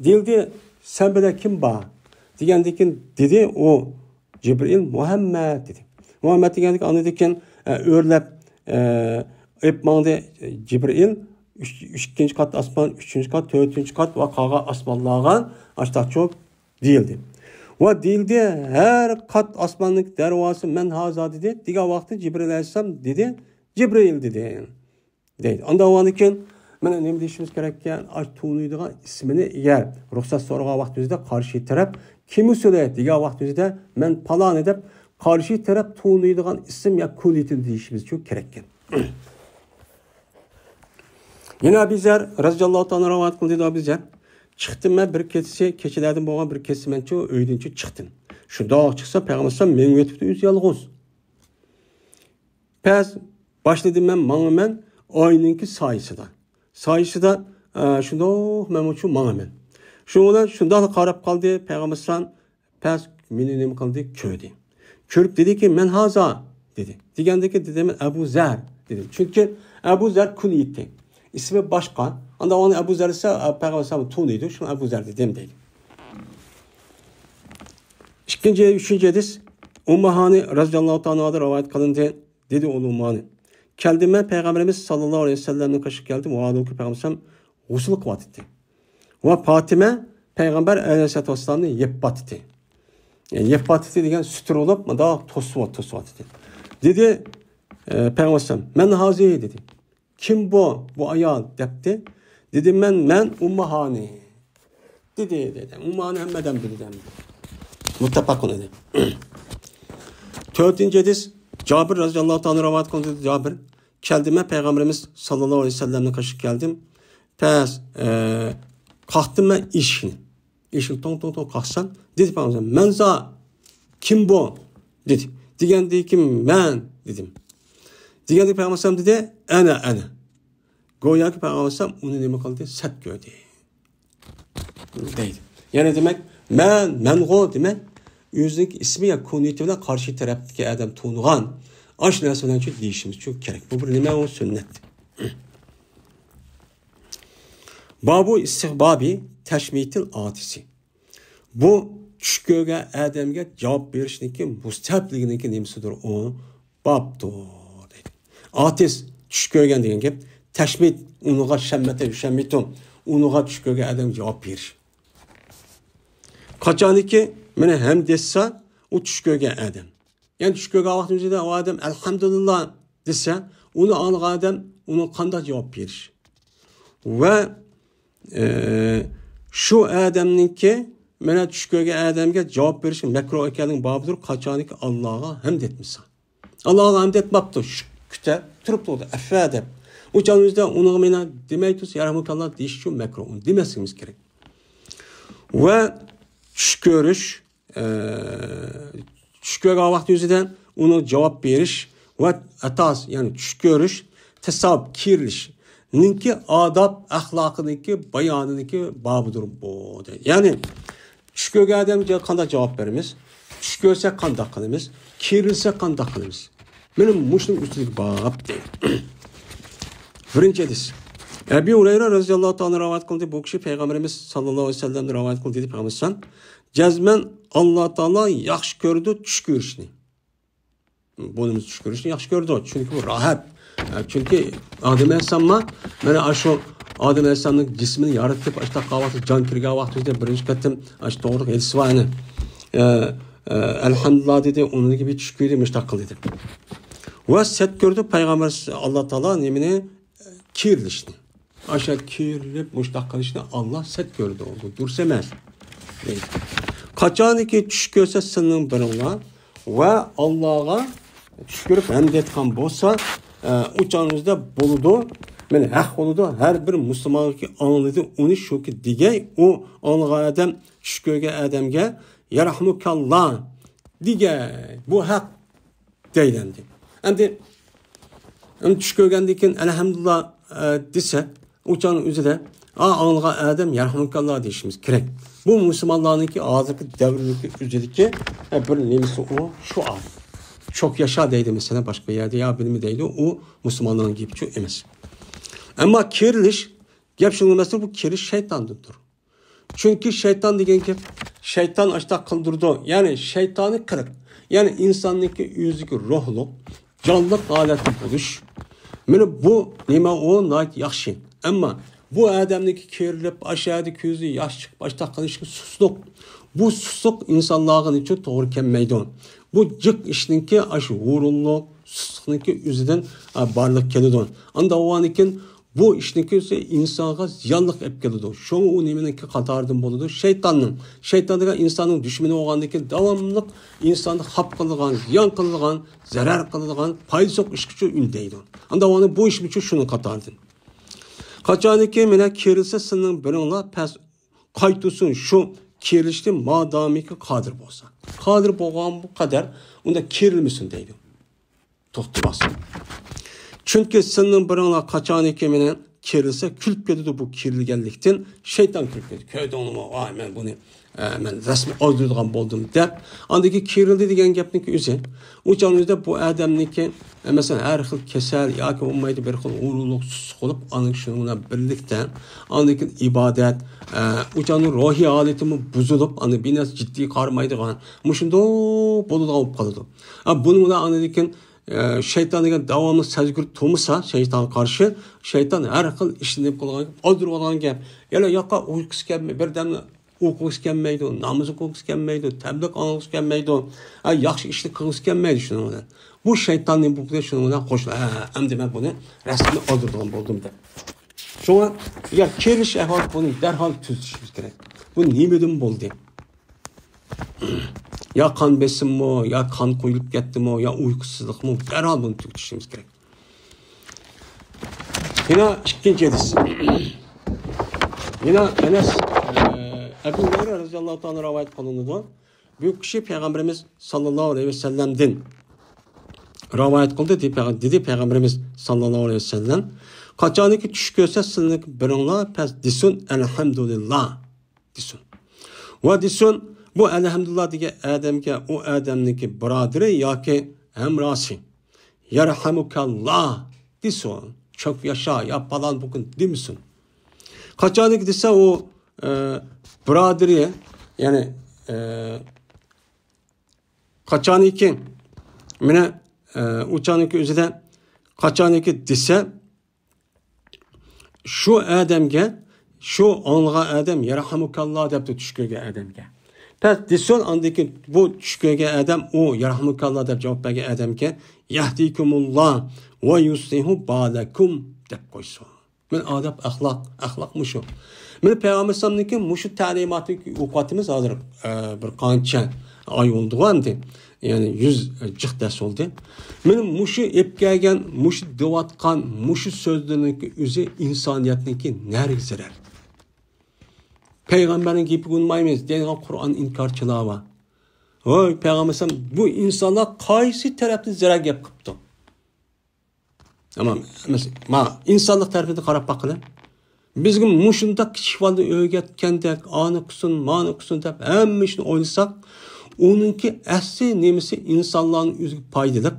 دېيىلدى، «سەن بىلەن كىم بار؟» دېگەندىن كېيىن دېدى ئۇ، جىبرىئىل، «مۇھەممەد» دېدى. مۇھەممەد دېگەندىكىن ئاندىن كېيىن، ئە، ئۆرلەپ، ئە، ئېپ ماڭدى جىبرىئىل. ئۈچ، ئىككىنچى قات ئاسمان، ئۈچىنچى قات، تۆتىنچى قات ۋە قالغان ئاسمانلارغا ئاشتاق چوپ دېيىلدى. ۋە دېيىلدى، ھەر قات ئاسماننىڭ دەرۋازىسى «مەن ھازا» دېدى. دېگەن ۋاقىتتا جىبرىئىل ئەلەيھىسسالام دېدى، «جىبرىئىل» دېدى. دەيدۇ. ئانداق بولغاندىن كېيىن، مانا نېمە دېيىشىمىز كېرەككەن؟ ئاش تونۇيدىغان ئىسمىنى ئەگەر رۇخسەت سورىغان ۋاقتىمىزدا قارشى تەرەپ «كىم ئۇسۇلى؟» دېگەن ۋاقتىمىزدا «مەن پالانى» دەپ قارشى تەرەپ تونۇيدىغان ئىسىم يا كۇنيىتىنى دېيىشىمىز ئۈچۈن كېرەككەن. يەنە ئەبۇ زەر رەزىياللاھۇ تائالا رىۋايەت قىلدى، ئەبۇ زەر، «چىقتىم مەن بىر كېچىسى، كېچىلەردىن بولغان بىر كېچىسى مەنچۇ ئۆيدىنچۇ چىقتىم. شۇنداق چىقسا پەيغەمبەر ئەلەيھىسسالام مېڭىۋېتىپتۇ ئۆزى يالغۇز. پەس باشلىدىم مەن ماڭىمەن ئاينىڭكى سايىسىدا. سايىسىدا، ئە، شۇنداق مەنمۇ شۇ ماڭىمەن. شۇنىڭ بىلەن شۇنداقلا قاراپ قالدى پەيغەمبەر ئەلەيھىسسالام. پەس مېنى نېمە قىلدى؟ كۆردى. كۆرۈپ دېدىكى، «مەن ھازا» دېدى. دېگەندىكى دېدى، «مەن ئەبۇ زەر» دېدىم. چۈنكى ئەبۇ زەر كۇنيىتى. ئىسمى باشقا. ئانداق ئۇنى ئەبۇ زەر دېسە، پەيغەمبەر ئەلەيھىسسالام تونۇيدۇ. شۇڭا ئەبۇ زەر دېدىم دەيدۇ. ئىككىنچى، ئۈچىنچى ھەدىس ئۇممۇ ھانى رەزىياللاھۇ تائالا ئەنھادىن رىۋايەت قىلىندى. دېدى ئۇ ئۇممۇ ھانى، كەلدىم مەن پەيغەمبىرىمىز ساللاللاھۇ ئەلەيھى ۋەسەللەمنىڭ قېشىغا كەلدىم. ۋاھالەنكى پەيغەمبەر ئەلەيھىسسالام غۇسۈل قىلىۋاتىتتى. ۋە پاتىمە پەيغەمبەر ئەلەيھىسسالاتۇ ۋەسسالامنى يېپىۋاتىتتى. يەنى يېپىۋاتىتتى دېگەن سۈتۈرە بولۇپ، مۇنداق توسۇۋات-، توسۇۋاتىتتى. دېدى، ئە، پەيغەمبەر ئەلەيھىسسالام، «مەن ھازى؟» دېدى. «كىم بۇ، بۇ ئايال؟» دەپتۇ. دېدىم مەن، «مەن ئۇممۇ ھانى» دېدى، دېدى. ئۇممۇ ھانى ھەممە ئادەم بىلىدۇ ئەمدى. مۇتتەپەقۇن ئەلەيھ. تۆتىنچى ھەدىس، جابىر رەزىياللاھۇ تائالا رىۋايەت قىلدى، جابىر، كەلدىم مەن پەيغەمبىرىمىز ساللاللاھۇ ئەلەيھى ۋەسەللەمنىڭ قېشىغا كەلدىم. پەس، ئە، قاقتىم مەن ئىشىكنى. ئىشىكنى توڭ، توڭ، توڭ قاقسام، دېدى پەيغەمبەر، «مەن ھازا؟» «كىم بۇ؟» دېدى. دېگەندىكىن، «مەن» دېدىم. دېگەندىكىن پەيغەمبەر دېدى، «ئەنە، ئەنە.» گوياكى پەيغەمبەر ئۇنى نېمە قىلدى؟ سەت كۆردى. دەيدۇ. يەنى دېمەك، مەن، مەنغۇ دېمەك، ئۆزىنىڭكى ئىسمى يا كۇنيىتى بىلەن قارشى تەرەپتىكى ئادەم تونۇغان ئاشۇ نەرسە بىلەن دېيىشىمىز ئۈچۈن كېرەك. بۇ بىر نېمە؟ ئۇ سۈننەت. بابۇ ئىستىخبابى تەشمىتىل ئاتىسى. بۇ چۈش كۆرگەن ئادەمگە جاۋاب بېرىشنىڭكى مۇستەھەپلىكىنىڭكى نېمىسىدۇر ئۇ؟ بابتۇر دەيدۇ. ئاتىس، چۈش كۆرگەن دېگەن گەپ. تەشمىت، ئۇنىڭغا شەممەتە يۈشەممىتۇن، ئۇنىڭغا چۈش كۆرگەن ئادەمگە جاۋاب بېرىش. قاچانكى مېنى ھەم دېسە، ئۇ چۈش كۆرگەن ئادەم. يەنى چۈش كۆرگەن ۋاقتىمىزدا ئۇ ئادەم «ئەلھەمدۇلىللا» دېسە، ئۇنى ئاڭلىغان ئادەم ئۇنىڭ قانداق جاۋاب بېرىش؟ ۋە، ئە، شۇ ئادەمنىڭكى، مانا چۈش كۆرگەن ئادەمگە جاۋاب بېرىشنىڭ مەكرۇھ ئىكەنلىكىنى بارىدۇر، قاچانكى ئاللاغا ھەمد ئېيتمىسا. ئاللاغا ھەمد ئېيتماپتۇ، شۈكۈر كۈتە تۇرۇپتۇ، ئەفۋا دەپ. ئۇ چاغنىڭ ئۆزىدە ئۇنىڭغا مانا دېمەي تۇرسا، يەرھەمۇكاللا دېيىش شۇ مەكرۇھ، ئۇنى دېمەسلىكىمىز كېرەك. ۋە چۈش كۆرۈش، ئە، چۈش كۆرگەن ۋاقتى يۈزىدە ئۇنىڭ جاۋاب بېرىش ۋە ئاتاس، يەنى چۈش كۆرۈش، تەساۋۇپ، كىرىلىشنىڭكى ئاداب ئەخلاقىنىڭكى بايانىنىڭكى بابىدۇر بۇ، دەيدۇ. يەنى چۈش كۆرگەن ئادەمگە قانداق جاۋاب بېرىمىز؟ چۈش كۆرسەك قانداق قىلىمىز؟ كىرىلسەك قانداق قىلىمىز؟ مانا مۇشۇنىڭ ئۈستىدىكى باب دەيدۇ. بىرىنچى ھەدىس. ئەبى ھۇرەيرە رەزىياللاھۇ تائالا رىۋايەت قىلدى. بۇ كىشى پەيغەمبىرىمىز ساللاللاھۇ ئەلەيھى ۋەسەللەمدىن رىۋايەت قىلدى دېدى پەيغەمبەر. جەزمەن ئاللا تائالا ياخشى كۆرىدۇ چۈش كۆرۈشنى. بۇنىمىز چۈش كۆرۈشنى ياخشى كۆرىدۇ. چۈنكى بۇ راھەت. ئە، چۈنكى ئادەم ئەلەيھىسسالاممۇ، مانا ئاشۇ ئادەم ئەلەيھىسسالامنىڭ جىسمىنى يارىتىپ، ئاشۇنداق قىلغان ۋاقتىدا، جان كىرگەن ۋاقتىدا بىرىنچى قېتىم ئاشۇ توغرىلىق ھەدىس بار ئەنە. ئە، ئە، ئەلھەمدۇلىللا دېدى، ئۇنىڭدىن كېيىن چۈش كۆردى، مۇشۇنداق قىلدى دەپ. ۋە سەت كۆردى پەيغەمبەر ئاللا تائالا نېمىنى؟ كىرىلىشنى. ئاشۇ كىرىلىپ مۇشۇنداق قىلىشنى ئاللا سەت كۆردى، ئۇ دۇرۇس ئەمەس. دەيدۇ. قاچانكى چۈش كۆرسە سىلىنىڭ بىرىڭلار ۋە ئاللاغا چۈش كۆرۈپ ھەمد ئېيتقان بولسا، ئە، ئۇ چاغىڭىزدا بولىدۇ. مانا ھەق بولىدۇ. ھەر بىر مۇسۇلمانغا ئاڭلىدى ئۇنى شۇكى دېگەي، ئۇ ئاڭلىغان ئادەم، چۈش كۆرگەن ئادەمگە يەرھەمۇكاللا دېگەي. بۇ ھەق دەيدۇ ئەمدى. ئەمدى، ئەمدى چۈش كۆرگەندىن كېيىن ئەلھەمدۇلىللا، ئە، دېسە، ئۇ چاغنىڭ ئۆزىدە، ئا، ئاڭلىغان ئادەم يەرھەمۇكاللا دېيىشىمىز كېرەك. بۇ مۇسۇلمانلارنىڭكى ھازىرقى دەۋردىكى ئۆزىدىكى، ئە، بىر نېمىسى ئۇ، شوئار. چوك ياشا دەيدۇ مەسىلەن باشقا يەردە، يا بىلمە دەيدۇ، ئۇ مۇسۇلمانلارنىڭ گېپىچۇ ئەمەس. ئەمما كىرىلىش، گەپ شۇنىڭ مەسىلەن بۇ كىرىلىش شەيتاندىندۇر. چۈنكى شەيتان دېگەن گەپ، شەيتان ئاشۇنداق قىلدۇرىدۇ. يەنى شەيتانىي قىلىق. يەنى ئىنساننىڭكى ئۆزىدىكى روھلۇق، جانلىق ھالەتتە بولۇش. مانا بۇ نېمە ئۇ ناھايىتى ياخشى. ئەمما بۇ ئادەمنىڭكى كىرىلىپ، ئاشۇ يەردە كۆزى ياش چىقىپ، ئاشۇنداق قىلىشى سۇسلۇق. بۇ سۇسلۇق ئىنسانلارغا نېچۈن توغرا كەلمەيدۇ. بۇ جىق ئىشنىڭكى ئاشۇ ھۇرۇنلۇق، سۇسلۇقنىڭكى ئۆزىدىن، ئا، بارلىق كېلىدۇ. ئاندا ئۇنىڭكىن بۇ ئىشنىڭكى ئۆزى ئىنسانغا زىيانلىق ئېلىپ كېلىدۇ. شۇڭا ئۇ نېمىنىڭكى قاتارىدىن بولىدۇ؟ شەيتاننىڭ. شەيتان دېگەن ئىنساننىڭ دۈشمىنى بولغاندىن كېيىن داۋاملىق ئىنساننى خاپا قىلىدىغان، زىيان قىلىدىغان، زەرەر قىلىدىغان، پايدىسى يوق ئىشقىچۇ ئۈندەيدۇ. ئاندا ئۇنى بۇ ئىشمىچۇ شۇنىڭ قاتارىدىن. قاچانكى مانا كىرىلسە سىلىنىڭ بىرىڭلار پەس قايتۇرسۇن شۇ كىرىلىشنى مادامىكى قادىر بولسا. قادىر بولغان بۇ قەدەر ئۇندا كىرىلمىسۇن دەيدۇ. توختىماس. چۈنكى سىلىنىڭ بىرىڭلار قاچانكى مېنى كىرىلسە، كۈلۈپ كېتىدۇ بۇ كىرىلگەنلىكتىن. شەيتان كۈلۈپ كېتىدۇ. كۆردۈڭلىمۇ؟ ۋاي، مەن بۇنى، ئە، مەن رەسمىي ئازدۇرىدىغان بولدۇم دەپ. ئاندىن كېيىن كىرىلدى دېگەن گەپنىڭكى ئۆزى. ئۇ چاغنىڭ ئۆزىدە بۇ ئادەمنىڭكى، ئە، مەسىلەن، ھەر خىل كېسەل ياكى بولمايدۇ بىر خىل ئورۇنلۇق سۇسلۇق بولۇپ، ئاندىن كېيىن شۇنىڭ بىلەن بىرلىكتە، ئاندىن كېيىن ئىبادەت، ئە، ئۇ چاغنىڭ روھىي ھالىتىمۇ بۇزۇلۇپ، ئاندىن بىر نەرسە جىددىي قارىمايدىغان، مۇشۇنداق بولىدىغان بولۇپ قالىدۇ. ئە، بۇنىڭ بىلەن ئاندىن كېيىن ئە، شەيتان دېگەن داۋاملىق سەزگۈر تۇرمىسا، شەيتانغا قارشى، شەيتان ھەر خىل ئىشنى نېمە قىلىدىغان، ئازدۇرىدىغان گەپ. يەنە ياققا ئۇيقۇسى كەلمەي، بىردەملا ئۇيقۇسى كەلمەيدۇ، نامىزى قىلغۇسى كەلمەيدۇ، تەبلىغ ئاڭلىغۇسى كەلمەيدۇ، ھە، ياخشى ئىشنى قىلغۇسى كەلمەيدۇ شۇنىڭ بىلەن. بۇ شەيتاننى بۇ بىلەن شۇنىڭ بىلەن قوشۇلۇپ، ھە، ئەمدى مەن بۇنى رەسمىي ئازدۇرىدىغان بولدۇم دەپ. شۇڭا، يا كېلىش ئەھۋال بۇنى دەرھال تۈزىتىشىمىز كېرەك. بۇ نېمىدىن بولدى؟ يا قان بېسىممۇ، يا قان قۇيۇلۇپ كەتتىمۇ، يا ئۇيقۇسىزلىقمۇ؟ دەرھال بۇنى تۈگىتىشىمىز كېرەك. يەنە ئىككىنچى ھەدىس. يەنە ئەنەس، ئە، ئەبۇ ھۇرەيرە رەزىياللاھۇ تائالا رىۋايەت قىلىنىدۇ. بۇ كىشى پەيغەمبىرىمىز ساللاللاھۇ ئەلەيھى ۋەسەللەمدىن رىۋايەت قىلدى، دېدى پەيغەم-، دېدى پەيغەمبىرىمىز ساللاللاھۇ ئەلەيھى ۋەسەللەم، قاچانكى چۈش كۆرسە سىلىنىڭ بىرىڭلار پەس دېسۇن، ئەلھەمدۇلىللا. دېسۇن. ۋە دېسۇن، بۇ ئەلھەمدۇلىللا دېگەن ئادەمگە ئۇ ئادەمنىڭكى بۇرادىرى ياكى ھەمراھى، يەرھەمۇكەللا دېسۇن. چۆك ياشا، يا پالان بۇ كۈن دېمىسۇن. قاچانكى دېسە ئۇ، ئە، بۇرادىرى، يەنى، ئە، قاچانكى، مانا، ئە، ئۇ چاغنىڭكى ئۆزىدە قاچانكى دېسە، شۇ ئادەمگە، شۇ ئاڭلىغان ئادەم يەرھەمۇكەللا دەپتۇ چۈش كۆرگەن ئادەمگە. پەس دېسۇن، ئاندىن كېيىن بۇ چۈش كۆرگەن ئادەم ئۇ يەرھەمۇكەللا دەپ جاۋاب بەرگەن ئادەمگە يەھدىكۇمۇللا ۋە يۇسلىھۇ بالەكۇم دەپ قويسۇن. مانا ئادەپ ئەخلاق، ئەخلاق مۇشۇ. مانا پەيغەمبەر ئەلەيھىسسالامنىڭكى مۇشۇ تەلىماتىنى ئوقۇۋاتىمىز ھازىر، ئە، بىر قانچە ئاي بولدىغۇ ئەمدى. يەنى يۈز جىق دەرس بولدى. مانا مۇشۇ ئېلىپ كەلگەن، مۇشۇ دەۋاتقان، مۇشۇ سۆزلىرىنىڭكى ئۆزى ئىنسانىيەتنىڭكى نەرىگە زەرەر؟ پەيغەمبەرنىڭ گېپىگە ئۇنىمايمىز دەيدىغان قۇرئان ئىنكارچىلار بار. ۋاي پەيغەمبەر ئەلەيھىسسالام، بۇ ئىنسانلار قايسى تەرەپتىن زەرەر گەپ قىپتۇ؟ تامام. ئەمەس، ما ئىنسانلىق تەرىپىدىن قاراپ باققىلى. بىزگە مۇشۇنداق كىچىك بالىنى ئۆگەتكەندەك، ئانى قىلسۇن، مانى قىلسۇن دەپ ھەممە ئىشنى ئويلىساق، ئۇنىڭكى ئەسلى نېمىسى ئىنسانلارنىڭ ئۆزىگە پايدىلىق،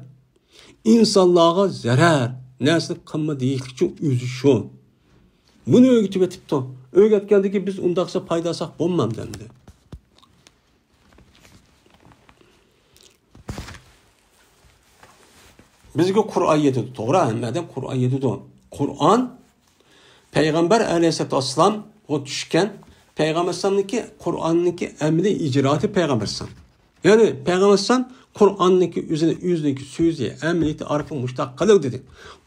ئىنسانلارغا زەرەر نەرسىنى قىلما دېيىشلىكچە ئۆزى شۇ. بۇنى ئۆگىتىپ ئېتىپتۇ. ئۆگەتكەندىن كېيىن بىز ئۇنداقسا پايدا ئالساق بولمامدۇ ئەمدى؟ بىزگە قۇرئان يېتىدۇ، توغرا، ھەممە ئادەم قۇرئان يېتىدۇ. قۇرئان پەيغەمبەر ئەلەيھىسسالاتۇ ۋەسسالامغا چۈشكەن، پەيغەمبەر ئەلەيھىسسالامنىڭكى قۇرئاننىڭكى ئەمەلىي ئىجرائاتى پەيغەمبەر ئەلەيھىسسالام. يەنى پەيغەمبەر ئەلەيھىسسالام قۇرئاننىڭكى ئۆزىنى، ئۆزىنىڭكى سۆزى، ئەمەلىيىتى ئارقىلىق مۇشۇنداق قىلىڭ دېدى.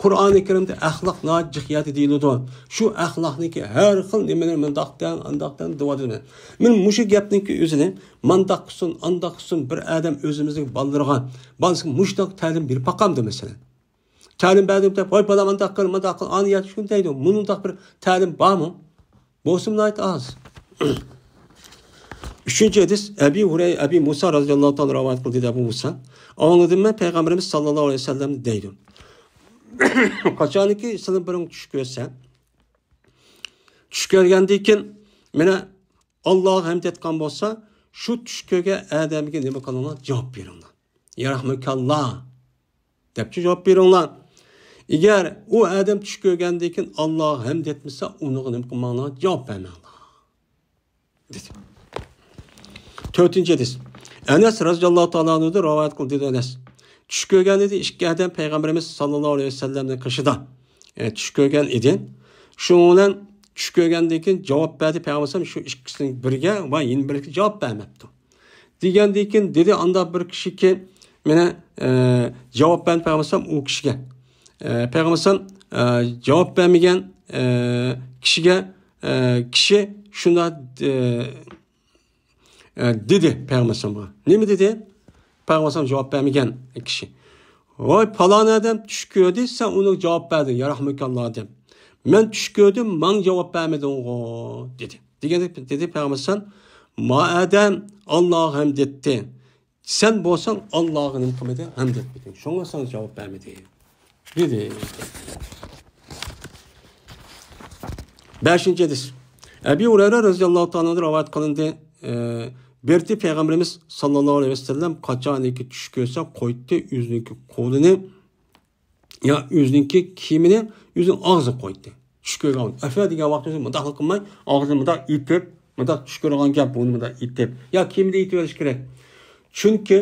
قۇرئانى كەرىمدە ئەخلاق ناھايىتى جىق يەردە دېيىلىدۇ. شۇ ئەخلاقنىڭكى ھەر خىل نېمىلەر مۇنداق دەڭ، ئانداق دەڭ دەۋاتىدۇ. مانا مۇشۇ گەپنىڭكى ئۆزىنى مانداق قىلسۇن، ئانداق قىلسۇن، بىر ئادەم ئۆزىمىزنىڭ بالىلىرىغا، بالىسىغا مۇشۇنداق تەلىم بېرىپ باقامدۇ مەسىلەن؟ تەلىم بەردىم دەپ، ۋاي بالام، ئانداق قىل، مانداق قىل، ئانى يەتكۈزگىن دەيدۇ. مۇنداق بىر تەلىم بارمۇ؟ بولسىمۇ ناھايىتى ئاز. ئۈچىنچى ھەدىس، ئەبى ھۇرەي-، ئەبى مۇسا رازىياللاھۇ تائالا رىۋايەت قىلدى دەيدۇ ئەبۇ مۇسا. ئاڭلىدىم مەن پەيغەمبىرىمىز ساللاللاھۇ ئەلەيھى ۋەسەللەمنى دەيدۇ. قاچانكى سىلەر بىرىڭ چۈش كۆرسە، چۈش كۆرگەندىن كېيىن مانا ئاللاغا ھەمد ئېيتقان بولسا، شۇ چۈش كۆرگەن ئادەمگە نېمە قىلىڭلار؟ جاۋاب بېرىڭلار. يەرھەمۇكاللا دەپچۇ جاۋاب بېرىڭلار. ئەگەر ئۇ ئادەم چۈش كۆرگەندىن كېيىن ئاللاغا ھەمد ئېيتمىسا، ئۇنىڭغا نېمە قىلماڭلار؟ جاۋاب بەرمەڭلار، دېدى. تۆتىنچى ھەدىس. ئەنەس رازىياللاھۇ تائالا ئەنھۇدىن رىۋايەت قىلدى، دېدى ئەنەس. چۈش كۆرگەن ئىدى ئىككى ئادەم پەيغەمبىرىمىز ساللاللاھۇ ئەلەيھى ۋەسەللەمنىڭ قېشىدا. ئە، چۈش كۆرگەن ئىدى. شۇنىڭ بىلەن چۈش كۆرگەندىن كېيىن جاۋاب بەردى پەيغەمبەر ئەلەيھىسسالام شۇ ئىككىسىنىڭ بىرىگە ۋە يەنە بىرىگە جاۋاب بەرمەپتۇ. دېگەندىن كېيىن دېدى، ئانداق بىر كىشىكى مانا، ئە، جاۋاب بەرمىدى پەيغەمبەر ئەلەيھىسسالام ئۇ كىشىگە. ئە، پەيغەمبەر ئەلەيھىسسالام، ئە، جاۋاب بەرمىگەن، ئە، كىشىگە، ئە، كىشى شۇنداق، ئە، ئە، دېدى پەيغەمبەر ئەلەيھىسسالامغا. نېمە دېدى؟ پەيغەمبەر ئەلەيھىسسالام جاۋاب بەرمىگەن كىشى. ۋاي، پالان ئادەم چۈش كۆردى، سەن ئۇنىڭغا جاۋاب بەردىڭ، يەرھەمۇكاللا دەپ. مەن چۈش كۆردۈم، ماڭا جاۋاب بەرمىدىڭغۇ، دېدى. دېگەندە دېدى پەيغەمبەر ئەلەيھىسسالام، ما ئادەم ئاللاغا ھەمد ئېيتتى. سەن بولساڭ ئاللاغا نېمە قىلمىدىڭ؟ ھەمد ئېيتمىدىڭ. شۇڭا ساڭا جاۋاب بەرمىدى، دېدى. بەشىنچى ھەدىس. ئەبى ھۇرەيرە رەزىياللاھۇ تائالا ئەنھۇدىن رىۋايەت قىلىندى. ئە، بىرتى پەيغەمبىرىمىز ساللاللاھۇ ئەلەيھى ۋەسەللەم قاچانكى چۈش كۆرسە قوياتتى، ئۆزىنىڭكى قولىنى، يا ئۆزىنىڭكى كىيىمىنى ئۆزىنىڭ ئاغزىغا قوياتتى. چۈش كۆرگەن ئەفە دېگەن ۋاقتى ئۆزى مۇنداقلا قىلماي، ئاغزىنى مۇنداق ئېتىپ، مۇنداق چۈش كۆرىدىغان گەپ، بۇنى مۇنداق ئېتىپ. يا كىيىمىدە ئېتىۋېلىش كېرەك. چۈنكى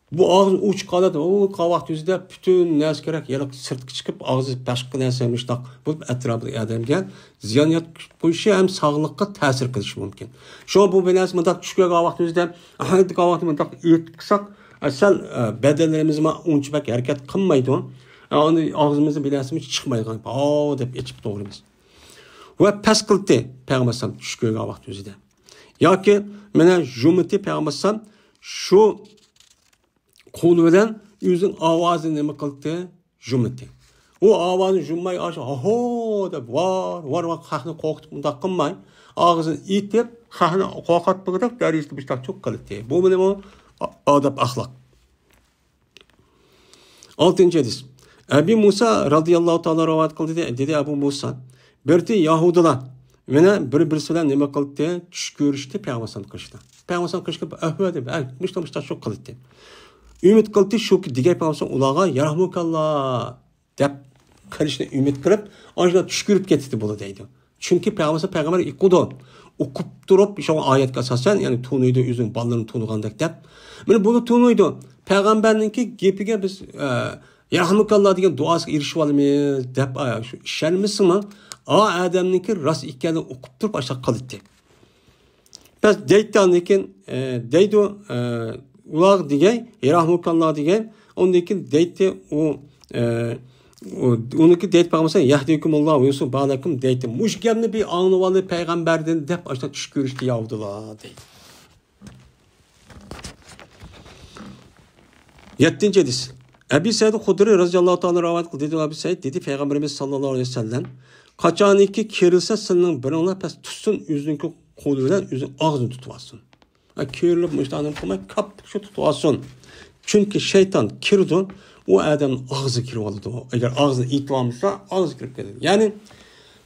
بۇ ئاغزىنى ئوچۇق قالىدۇ. ئۇ قاۋاق تۈزىدە پۈتۈن نەرسە كېرەك، يەنە سىرتقا چىقىپ، ئاغزى باشقا نەرسە مۇشتاق بولۇپ، ئەتراپىدىكى ئادەمگە زىيان يەتكۈزۈپ قويۇشى ھەم ساغلىققا تەسىر قىلىشى مۇمكىن. شۇڭا بۇ بىر نەرسە مۇنداق چۈش كۆرگەن ۋاقتىمىزدا، ئەھەدىكى ۋاقتى مۇنداق ئېتىپ قىلساق، ئە، سەل، ئە، بەدەنلىرىمىزمۇ ئۇنچە بەك ھەرىكەت قىلمايدۇ. ئە، ئۇنى ئاغزىمىزدىن بىر نەرسىمۇ چىقمايدىغان، ھاۋ دەپ ئېچىپ توغرىمىز. ۋە پەس قىلتى پەيغەمبەر ئەلەيھىسسالام چۈش كۆرگەن ۋاقتى ئۆزىدە. ياكى مانا يۇمىتى پەيغەمبەر ئەلەيھىسسالام شۇ قولى بىلەن ئۆزىنىڭ ئاۋازىنى نېمە قىلدى؟ يۇمىدى. ئۇ ئاۋازىنى يۇمماي، ئاشۇ ھاھو دەپ، ۋار، ۋار، ۋار، خەقنى قورقۇتۇپ، مۇنداق قىلماي، ئاغزىنى ئېتىپ، خەقنى قورقۇتمىغۇدەك دەرىجىدە مۇشتاق چوق قىلدى. بۇ مېنىڭ ئادەپ، ئەخلاق. ئالتىنچى ھەدىس. ئەبى مۇسا رازىياللاھۇ تائالا رىۋايەت قىلدى، دېدى ئەبۇ مۇسا. بىرتى يەھۇدىيلار مانا بىر-بىرسى بىلەن نېمە قىلدى؟ چۈش كۆرۈشتى پەيغەمبەر ئەلەيھىسسالام قېشىدا. پەيغەمبەر ئەلەيھىسسالام قېشىغا ئەھۋە دەپ، ئەي، مۇشتا، مۇشتا شۇ قىلدى. ئۈمىد قىلدى، شۇ دېگەن پەيغەمبەر ئەلەيھىسسالام ئۇلارغا يەرھەمۇكاللا دەپ قىلىشنى ئۈمىد قىلىپ، ئاشۇنداق چۈش كۆرۈپ كېتىدۇ بۇلار دەيدۇ. چۈنكى پەيغەمبەر، پەيغەمبەر ئۇقىدۇ. ئۇقۇپ تۇرۇپ، شۇڭا ئايەتكە ئاساسەن، يەنى تونۇيدۇ، ئۆزىنىڭ بالىلىرىنى تونۇغاندەك دەپ. مانا بۇنى تونۇيدۇ. پەيغەمبەرنىڭكى گېپىگە بىز، ئە، يەرھەمۇكاللا دېگەن دۇئاسىغا ئېرىشىۋالىمىز دەپ، ئا، شۇ ئىشەنمىسىمۇ، ئا ئادەمنىڭكى راست ئىكەنلىكىنى ئۇقۇپ تۇرۇپ، ئاشۇنداق قىلاتتى. بەس دەيتتى، ئاندىن كېيىن، ئە، دەيدۇ، ئە، ئۇلار دېگەي، يەرھەمۇكاللا دېگەي، ئاندىن كېيىن دەيتتى، ئۇ، ئە، ئۇنىڭكى دەيدۇ پەيغەمبەر يەھدىكۇمۇللاھ ۋە يۇسلىھ بالەكۇم دەيدۇ. مۇشۇ گەپنى بىر ئاڭلىۋالدى پەيغەمبەردىن دەپ ئاشۇنداق چۈش كۆرۈشكە ياۋدىلا دەيدۇ. يەتتىنچى ھەدىس. ئەبى سەئىد خۇدرى رەزىياللاھۇ تائالا رىۋايەت قىلدى. دېدى ئەبى سەئىد، دېدى پەيغەمبىرىمىز ساللاللاھۇ ئەلەيھى ۋەسەللەم، قاچانكى كېرىلسە سىلىنىڭ بىرىڭلار پەس تۇتسۇن، ئۆزىنىڭكى قولى بىلەن ئۆزىنىڭ ئاغزىنى تۇتۇۋالسۇن. ھە، كېرىلىپ مۇشۇنداق نېمە قىلماي، كاپتىك شۇ تۇتۇۋالسۇن. چۈنكى شەيتان كىرىدۇ، ئۇ ئادەمنىڭ ئاغزىغا كىرىۋالىدۇ. ئەگەر ئاغزىنى ئېتىۋالمىسا، ئاغزىغا كىرىپ كېتىدۇ. يەنى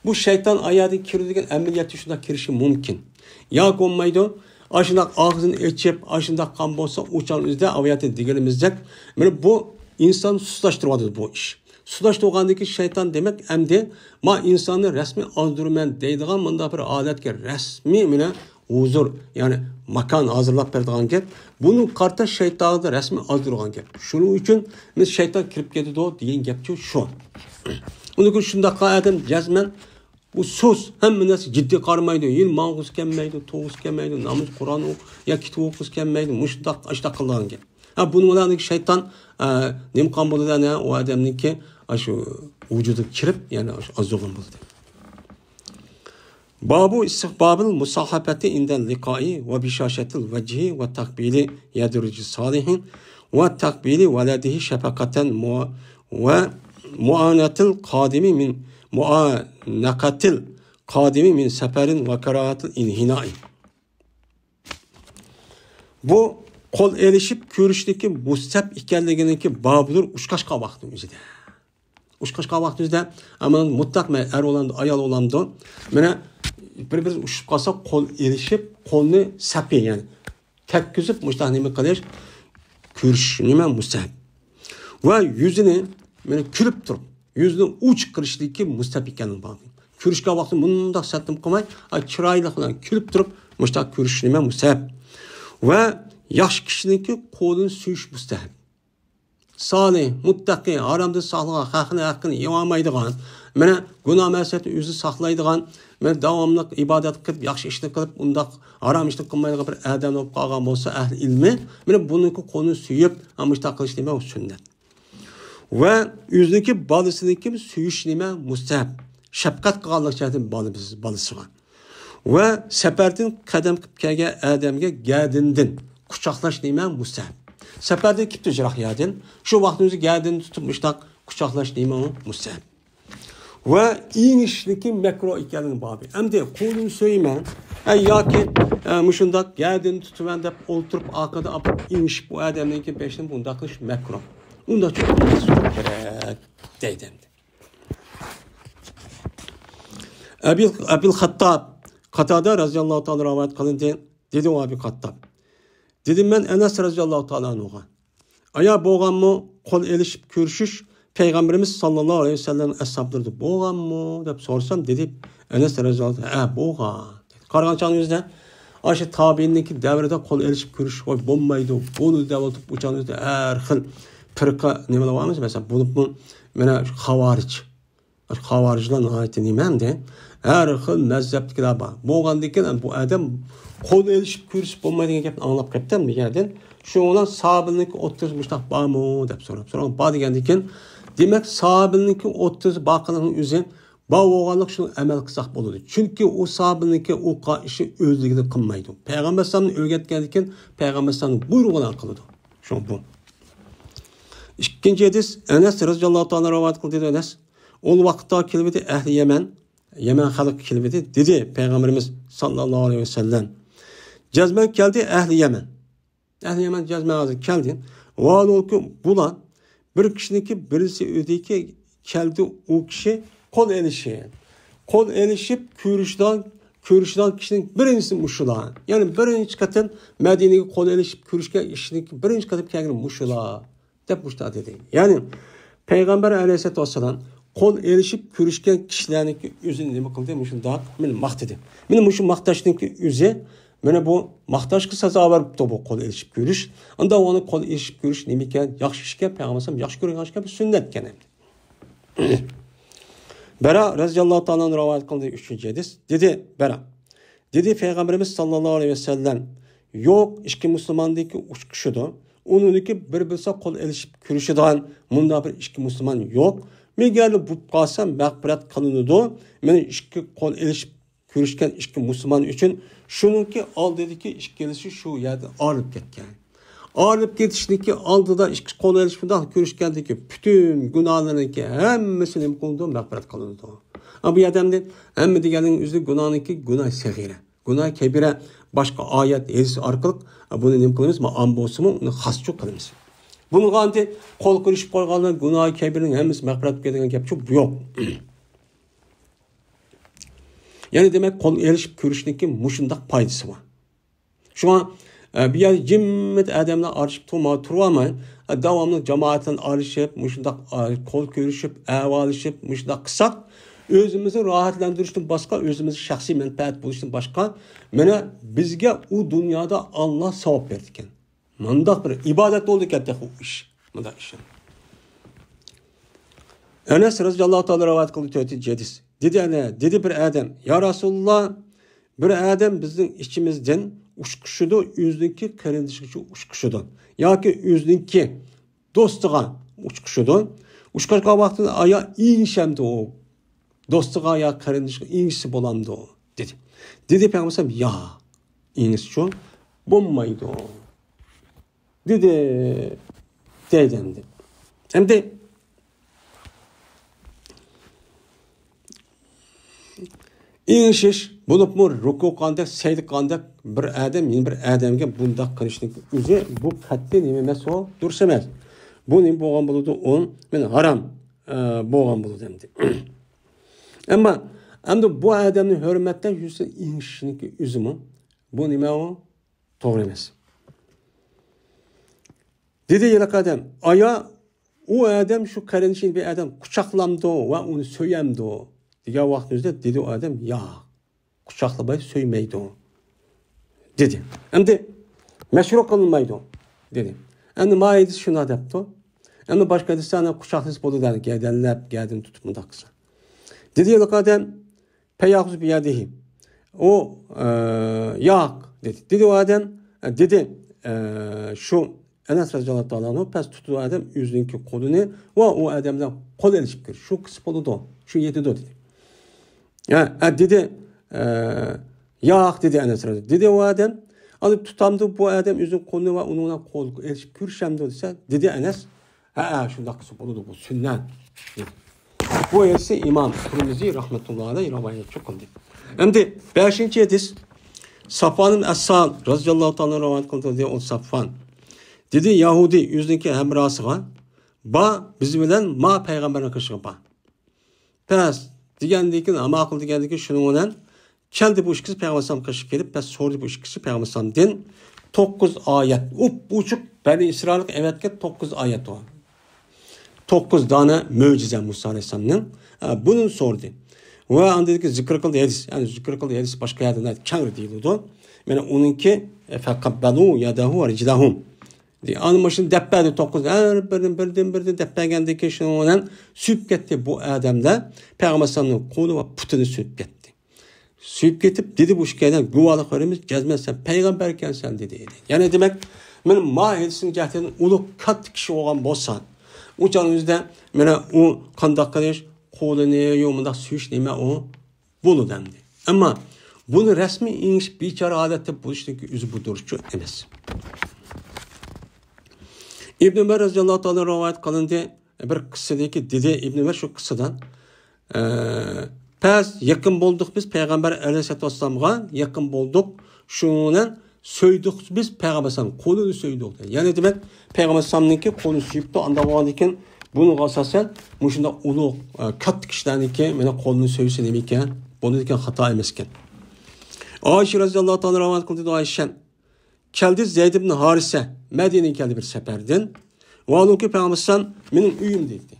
بۇ شەيتان ئايادىن كىرىدۇ دېگەن ئەمەلىيەتتە شۇنداق كىرىشى مۇمكىن. ياكى بولمايدۇ، ئاشۇنداق ئاغزىنى ئېچىپ، ئاشۇنداق قىلغان بولسا، ئۇ چاغ ئۆزىدە ئايادىن دېگىنىمىزدەك، مانا بۇ ئىنسان سۇسلاشتۇرۇۋاتىدۇ بۇ ئىش. سۇسلاشتۇرغاندىن كېيىن شەيتان دېمەك ئەمدى ما ئىنساننى رەسمىي ئازدۇرىمەن دەيدىغان مۇنداق بىر ھالەتكە رەسمىي مانا ھۇزۇر، يەنى ماكان ھازىرلاپ بېرىدىغان گەپ. بۇنى قارىتا شەيتانغا رەسمىي ئازدۇرغان گەپ. شۇنىڭ ئۈچۈن مانا شەيتان كىرىپ كېتىدۇ دېگەن گەپچۇ شۇ. ئۇنىڭ ئۈچۈن شۇنداق ئادەم جەزمەن ئۇ سۇس، ھەممە نەرسە جىددىي قارىمايدۇ. يىل ماڭغۇسى كەلمەيدۇ، تۇرغۇسى كەلمەيدۇ، ناماز، قۇرئان ئوقۇ-، يا كىتاب ئوقۇغۇسى كەلمەيدۇ. مۇشۇنداق، ئاشۇنداق قىلىدىغان گەپ. ھە، بۇنىڭ بىلەن شەيتان، ئە، نېمە قىلغان بولىدۇ، ئەنە ئۇ ئادەمنىڭكى، ئاشۇ ۋۇجۇدىغا كىرىپ، يەنە ئاشۇ ئازدۇرغان بولىدۇ. بابۇ ئىستىقبابىل مۇساھابەتى ئىندەل لىقائى ۋە بىشاشەتىل ۋەجھى ۋە تەقبىلى يەدرىجى سالىھىن ۋە تەقبىلى ۋەلەدىھى شەپەقەتەن مۇ-، ۋە مۇئانەتىل قادىمى مىن مۇئانەقەتىل قادىمى مىن سەپەرىن ۋە كاراھەتىل ئىنھىنائى. بۇ قول ئېلىشىپ كۆرۈشتىكى مۇستەھەب ئىكەنلىكىنىڭكى بابىدۇر ئۇچراشقان ۋاقىتنىڭ ئۆزىدە. ئۇچراشقان ۋاقىتنىڭ ئۆزىدە، ئەمما مۇتلەق مە-، ئەر بولامدۇ، ئايال بولامدۇ، مانا بىر-بىرىمىز ئۇچرىشىپ قالسا قول ئېلىشىپ، قولنى سەپى، يەنى تەگكۈزۈپ مۇشۇنداق نېمە قىلىش، كۆرۈشۈش نېمە مۇستەھەب. ۋە يۈزىنى مانا كۈلۈپ تۇرۇپ، يۈزىنى ئوچۇق قىلىشلىكى مۇستەھەب ئىكەنلىكى بار. كۆرۈشكەن ۋاقتى مۇنداق سەتنىم قىلماي، ئا، چىرايلىق بىلەن كۈلۈپ تۇرۇپ مۇشۇنداق كۆرۈشۈش نېمە مۇستەھەب. ۋە ياخشى كىشىنىڭكى قولىنى سۆيۈش مۇستەھەب. سالىھ، مۇتتەقى، ھارامدىن ساقلىغان، خەقنىڭ ھەققىنى يېمەيدىغان، مانا گۇناھ مەسىيەتتىن ئۆزىنى ساقلايدىغان، مانا داۋاملىق ئىبادەت قىلىپ، ياخشى ئىشنى قىلىپ، ئۇنداق ھارام ئىشنى قىلمايدىغان بىر ئادەم بولۇپ قالغان بولسا، ئەھلى ئىلمى، مانا بۇنىڭكى قولىنى سۆيۈپ، مانا مۇشۇنداق قىلىش نېمە ئۇ سۈننەت. ۋە ئۆزىنىڭكى بالىسىنىڭكى سۆيۈش نېمە مۇستەھەب. شەپقەت قىلغانلىق جەھەتتىن بالىسىغا. ۋە سەپەردىن قەدەم قىلىپ كەلگەن ئادەمگە گەدىنىدىن قۇچاقلاش نېمە مۇستەھەب. سەپەردىن كېلىپتۇ يىراق يەردىن. شۇ ۋاقتىمىزدا گەدىنىنى تۇتۇپ مۇشۇنداق قۇچاقلاش نېمە مۇستەھەب. ۋە ئېڭىشلىكى مەكرۇھ ئىكەنلىكى بابى. ئەمدى قولىنى سۆيىمەن، ئە، ياكى، ئە، مۇشۇنداق گەدىنى تۇتىمەن دەپ ئولتۇرۇپ ئارقىدا ئاپىرىپ ئېڭىشىپ ئۇ ئادەمنىڭكى بېشىنى بۇنداق قىلىش مەكرۇھ. ئۇنداق چوقۇم كېرەك دەيدۇ ئەمدى. ئەبىل، ئەبىل خەتتاب، قاتادە رەزىياللاھۇ تائالا رىۋايەت قىلىندى. دېدى ئۇ ئەبىل خەتتاب. دېدىم مەن ئەنەس رەزىياللاھۇ تائالا ئەنھۇغا. ئايا بولغانمۇ قول ئېلىشىپ كۆرۈشۈش پەيغەمبىرىمىز ساللاللاھۇ ئەلەيھى ۋەسەللەم ئەسھابلىرىدا بولغانمۇ دەپ سورىسام، دېدى ئەنەس رەزىياللاھۇ تائالا، ھە، بولغان. قارىغان چاغنىڭ ئۆزىدە ئاشۇ تابىئىننىڭكى دەۋرىدە قول ئېلىشىپ كۆرۈشۈش، ۋاي، بولمايدۇ، بولىدۇ دەۋاتىپ، ئۇ چاغنىڭ ئۆزىدە ھەر خىل پىرقە نېمىلەر بارمىز، مەسىلەن، بولۇپمۇ مانا شۇ خاۋارىج. خاۋارىجلار ناھايىتى نېمە ئەمدى؟ ھەر خىل مەزھەپتىكىلەر بار. بولغاندىكىن بۇ ئادەم قول ئېلىشىپ كۆرۈشۈپ بولمايدىغان گەپنى ئاڭلاپ قاپتىمۇ بۇ يەردىن؟ شۇنىڭ بىلەن ساھابىلىرىنىڭكى ئوتتۇرىسى مۇشۇنداق بارمۇ دەپ سوراپ، سوراپ بار دېگەندىكىن، دېمەك، ساھابىلىرىنىڭكى ئوتتۇرىسى بارقىنىڭ ئۆزى بار بولغانلىق شۇنى ئەمەل قىلساق بولىدۇ. چۈنكى ئۇ ساھابىلىرىنىڭكى ئۇ قا-، ئىشى ئۆزلۈكىدىن قىلمايدۇ. پەيغەمبەر ئەلەيھىسسالامنى ئۆگەتكەندىكىن پەيغەمبەر ئەلەيھىسسالامنىڭ بۇيرۇغى بىلەن قىلىدۇ. شۇ بۇ. ئىككىنچى ھەدىس، ئەنەس رەزىياللاھۇ تائالا رىۋايەت قىلدى، دېدى ئەنەس. ئۇ ۋاقىتتا كېلىۋىدى ئەھلى يەمەن، يەمەن خەلقى كېلىۋىدى، دېدى پەيغەمبىرىمىز ساللاللاھۇ ئەلەيھى ۋەسەللەم. جەزمەن كەلدى ئەھلى يەمەن. ئەھلى يەمەن جەزمەن ھازىر كەلدى. ۋاھالۇكى بۇلار بىر كىشىنىڭكى بىرسى ئۆيدىكى كەلدى، ئۇ كىشى قول ئېلىشى. قول ئېلىشىپ كۆرۈشىدىغان، كۆرۈشىدىغان كىشىنىڭ بىرىنچىسى مۇشۇلار. يەنى بىرىنچى قېتىم مەدىنىگە قول ئېلىشىپ كۆرۈشكەن كىشىنىڭكى بىرىنچى قېتىم كەلگىنى مۇشۇلار. دەپ مۇشۇنداق دېدى. يەنى پەيغەمبەر ئەلەيھىسسالاتۇ ۋەسسالام قول ئېلىشىپ كۆرۈشكەن كىشىلەرنىڭكى ئۆزىنى نېمە قىلدى؟ مۇشۇنداق مېنى ماختىدى. مېنى مۇشۇ ماختاشنىڭكى ئۆزى، مېنى بۇ ماختاشقا سازاۋەر بوپتۇ بۇ قول ئېلىشىپ كۆرۈش. ئۇندا ئۇنى قول ئېلىشىپ كۆرۈش نېمە ئىكەن؟ ياخشى ئىش ئىكەن، پەيغەمبەر ئەلەيھىسسالام ياخشى كۆرگەن ئىش ئىكەن، بۇ سۈننەت ئىكەن ئەمدى. بەرا رەزىياللاھۇ تائالا ئەنھۇ رىۋايەت قىلدى، ئۈچىنچى ھەدىس. دېدى بەرا. دېدى پەيغەمبىرىمىز ساللاللاھۇ ئەلەيھى ۋەسەللەم، يوق، ئىككى مۇسۇلماندىكى ئۇچقۇشىدۇ. ئۇنىڭدىكى بىر بىلسە قول ئېلىشىپ كۆرۈشىدىغان مۇنداق بىر ئىككى مۇسۇلمان يوق. مەگەر بولۇپ قالسا مەغپىرەت قىلىنىدۇ. مانا ئىككى قول ئېلىشىپ كۆرۈشكەن ئىككى مۇسۇلمان ئۈچۈن شۇنىڭكى ئالدىدىكى ئىككىلىسى شۇ يەردىن ئايرىلىپ كەتكەن. ئايرىلىپ كېتىشنىڭكى ئالدىدا ئىككى قول ئېلىشىپ شۇنداق كۆرۈشكەندىكى پۈتۈن گۇناھلىرىنىڭكى ھەممىسى نېمە قىلىنىدۇ؟ مەغپىرەت قىلىنىدۇ. ھە، بۇ يەردە ئەمدى ھەممە دېگەننىڭ ئۆزى گۇناھنىڭكى گۇناھ سەغىرە. گۇناھ كەبىرە باشقا ئايەت، ھەدىس ئارقىلىق بۇنى نېمە قىلىمىز؟ ئام بولسىمۇ، ئۇنى خاسچۇ قىلىمىز. بۇنىڭغا ئەمدى قول قىلىشىپ قويغانلار گۇناھ كەبىرىنىڭ ھەممىسى مەغپىرەت كەلگەن گەپ شۇ، بۇ يوق. يەنى دېمەك، قول ئېلىشىپ كۆرۈشنىڭكى مۇشۇنداق پايدىسى بار. شۇڭا، ئە، بۇ يەردە جىممىدە ئادەملەر ئارىلىشىپ تۇرما-، تۇرۇۋالماي، ئە، داۋاملىق جامائەت بىلەن ئارىلىشىپ، مۇشۇنداق، ئە، قول كۆرۈشۈپ، ئەھۋاللىشىپ، مۇشۇنداق قىلساق، ئۆزىمىزنى راھەتلەندۈرۈشتىن باشقا، ئۆزىمىزگە شەخسىي مەنپەئەت بولۇشتىن باشقا، مانا بىزگە ئۇ دۇنيادا ئاللا ساۋاب بېرىدىكەن. مۇنداق بىر ئىبادەت بولىدىكەن تېخى ئۇ ئىش. مۇنداق ئىش. ئەنەس رەزىياللاھۇ تائالا رىۋايەت قىلدى، تۆتىنچى ھەدىس. دېدى، ئەنە، دېدى بىر ئادەم، يا رەسۇلاللا، بىر ئادەم بىزنىڭ ئىچىمىزدىن ئۇچقۇشىدۇ، ئۆزىنىڭكى قېرىندىشىغىچە ئۇچقۇشىدۇ. ياكى ئۆزىنىڭكى دوستىغا ئۇچقۇشىدۇ. ئۇچقاشقان ۋاقتىدا ئايا ئېڭىشەمدۇ ئۇ؟ دوستىغا يا قېرىندىشىغا ئېڭىشسە بولامدۇ؟ دېدى. دېدى پەيغەمبەر، يا، ئېڭىشسىچۇ بولمايدۇ. دېدى، دەيدۇ ئەمدى. ئەمدى ئېڭىشىش بولۇپمۇ رۇكۇ قىلغاندەك، سەجدە قىلغاندەك بىر ئادەم يەنە بىر ئادەمگە بۇنداق قىلىشنىڭ ئۆزى بۇ قەتئىي نېمە ئەمەس، ئۇ دۇرۇس ئەمەس. بۇ نېمە بولغان بولىدۇ؟ ئۇ مانا ھارام، ئە، بولغان بولىدۇ ئەمدى. ئەمما ئەمدى بۇ ئادەمنى ھۆرمەتلەش يۈزىسىدىن ئېڭىشىشنىڭكى ئۆزىمۇ بۇ نېمە ئۇ؟ توغرا ئەمەس. دېدى ھېلىقى ئادەم، ئايا، ئۇ ئادەم شۇ قېرىندىشىنى بىر ئادەم قۇچاقلامدۇ ۋە ئۇنى سۆيەمدۇ؟ دېگەن ۋاقىتنىڭ ئۆزىدە دېدى ئۇ ئادەم، ياق، قۇچاقلىماي سۆيمەيدۇ، دېدى. ئەمدى مەشرۇ قىلىنمايدۇ، دېدى. ئەمدى ما ھەدىس شۇنداق دەپتۇ. ئەمدى باشقا ھەدىسلەرنى قۇچاقلىسا بولىدۇ، گەدەنلەپ، گەدىنى تۇتۇپ مۇنداق قىلسا. دېدى ھېلىقى ئادەم، فيأخذ بيده. ئۇ، ئە، ياق، دېدى. دېدى ئۇ ئادەم، ئە، دېدى، ئە، شۇ ئەنەس رەزىياللاھۇ تائالا ئەنھۇ پەس تۇتتى ئۇ ئادەم ئۆزىنىڭكى قولىنى ۋە ئۇ ئادەم بىلەن قول ئېلىشىپ كىر. شۇ قىلسا بولىدۇ، شۇ يېتىدۇ، دېدى. ھە، ھە، دېدى، ئە، ياق، دېدى ئەنەس رەزىياللاھۇ. دېدى ئۇ ئادەم، ئاندىن تۇتامدۇ بۇ ئادەم ئۆزىنىڭ قولىنى ۋە ئۇنىڭ بىلەن قول ئېلىشىپ كۆرۈشەمدۇ دېسە، دېدى ئەنەس، ھەئە، شۇنداق قىلسا بولىدۇ، بۇ سۈننەت. بۇ ھەدىسنى ئىمام تۇرمىزى رەھمەتۇللاھى ئەلەيھى رىۋايەتچى قىلدى. ئەمدى بەشىنچى ھەدىس، سافۋان ئەسسال رەزىياللاھۇ تائالا رىۋايەت قىلدى، دېدى، ئۇ سافۋان. دېدى، يەھۇدىي ئۆزىنىڭكى ھەمراھىسىغا، بار، بىز بىلەن ما پەيغەمبەرنىڭ قېشىغا بار. پەس دېگەندىن كېيىن، ھە ماقۇل دېگەندىن كېيىن، شۇنىڭ بىلەن كەلدى بۇ ئىككىسى پەيغەمبەر ئەلەيھىسسالام قېشىغا كېلىپ، پەس سورىدى بۇ ئىككىسى پەيغەمبەر ئەلەيھىسسالامدىن توققۇز ئايەت، ئوپئوچۇق بەنى ئىسرائىلغا ئەۋەتكەن توققۇز ئايەت بار. توققۇز دانە مۆجىزە مۇسا ئەلەيھىسسالامنىڭ، ئە، بۇنى سورىدى. ۋە ئاندىن كېيىن زىكىر قىلدى ھەدىس، يەنى زىكىر قىلدى ھەدىس باشقا يەردە كەڭرى دېيىلىدۇ. مانا ئۇنىڭكى، ئە، فەقەببەلۇ يەدەھۇ ۋە رىجلەھۇ. ئانا مۇشۇنى دەپ بەردى، توققۇز، ھەر بىرىنى بىردىن، بىردىن دەپ بەرگەندىن كېيىن، شۇنىڭ بىلەن سۆيۈپ كەتتى بۇ ئادەملەر پەيغەمبەر ئەلەيھىسسالامنىڭ قولى ۋە پۇتىنى سۆيۈپ كەتتى. سۆيۈپ كېتىپ، دېدى، بۇ ئىككىيلەن گۇۋاھلىق بېرىمىز، جەزمەن سەن پەيغەمبەر ئىكەنسەن، دېدى. يەنى دېمەك، مانا ما ھەدىسنىڭ جەھەتتىن ئۇلۇغ كاتتا كىشى بولغان بولسا، ئۇ چاغنىڭ ئۆزىدە مانا ئۇ قانداق قىلىش، قولىنى يۇ، مۇنداق سۆيۈش نېمە ئۇ؟ بولىدۇ ئەمدى. ئەمما بۇنى رەسمىي ئېڭىشىپ بىچارە ھالەتتە بولۇشنىڭكى ئۆزى بۇ دۇرۇسچۇ ئەمەس. ئىبن ئۆمەر رەزىياللاھۇ تائالا رىۋايەت قىلىندى. بىر قىسسىدىكى دېدى، ئىبن ئۆمەر شۇ قىسسىدا، ئە، پەس يېقىن بولدۇق بىز پەيغەمبەر ئەلەيھىسسالاتۇ ۋەسسالامغا، يېقىن بولدۇق. شۇنىڭ بىلەن سۆيدۇق بىز پەيغەمبەر ئەلەيھىسسالام، قولىنى سۆيدۇق. يەنى دېمەك، پەيغەمبەر ئەلەيھىسسالامنىڭكى قولىنى سۆيۈپتۇ، ئانداق بولغاندىن كېيىن بۇنىڭغا ئاساسەن مۇشۇنداق ئۇلۇغ، ئە، كاتتا كىشىلەرنىڭكى مانا قولىنى سۆيسە نېمە ئىكەن؟ بولىدىكەن، خاتا ئەمەس ئىكەن. ئائىشە رەزىياللاھۇ تائالا رىۋايەت قىلدى، ئائىشە كەلدى، زەيد ئىبن ھارىسە مەدىنىگە كەلدى بىر سەپەردىن. ۋاھالۇكى پەيغەمبەر ئەلەيھىسسالام مېنىڭ ئۆيۈمدە ئىدى.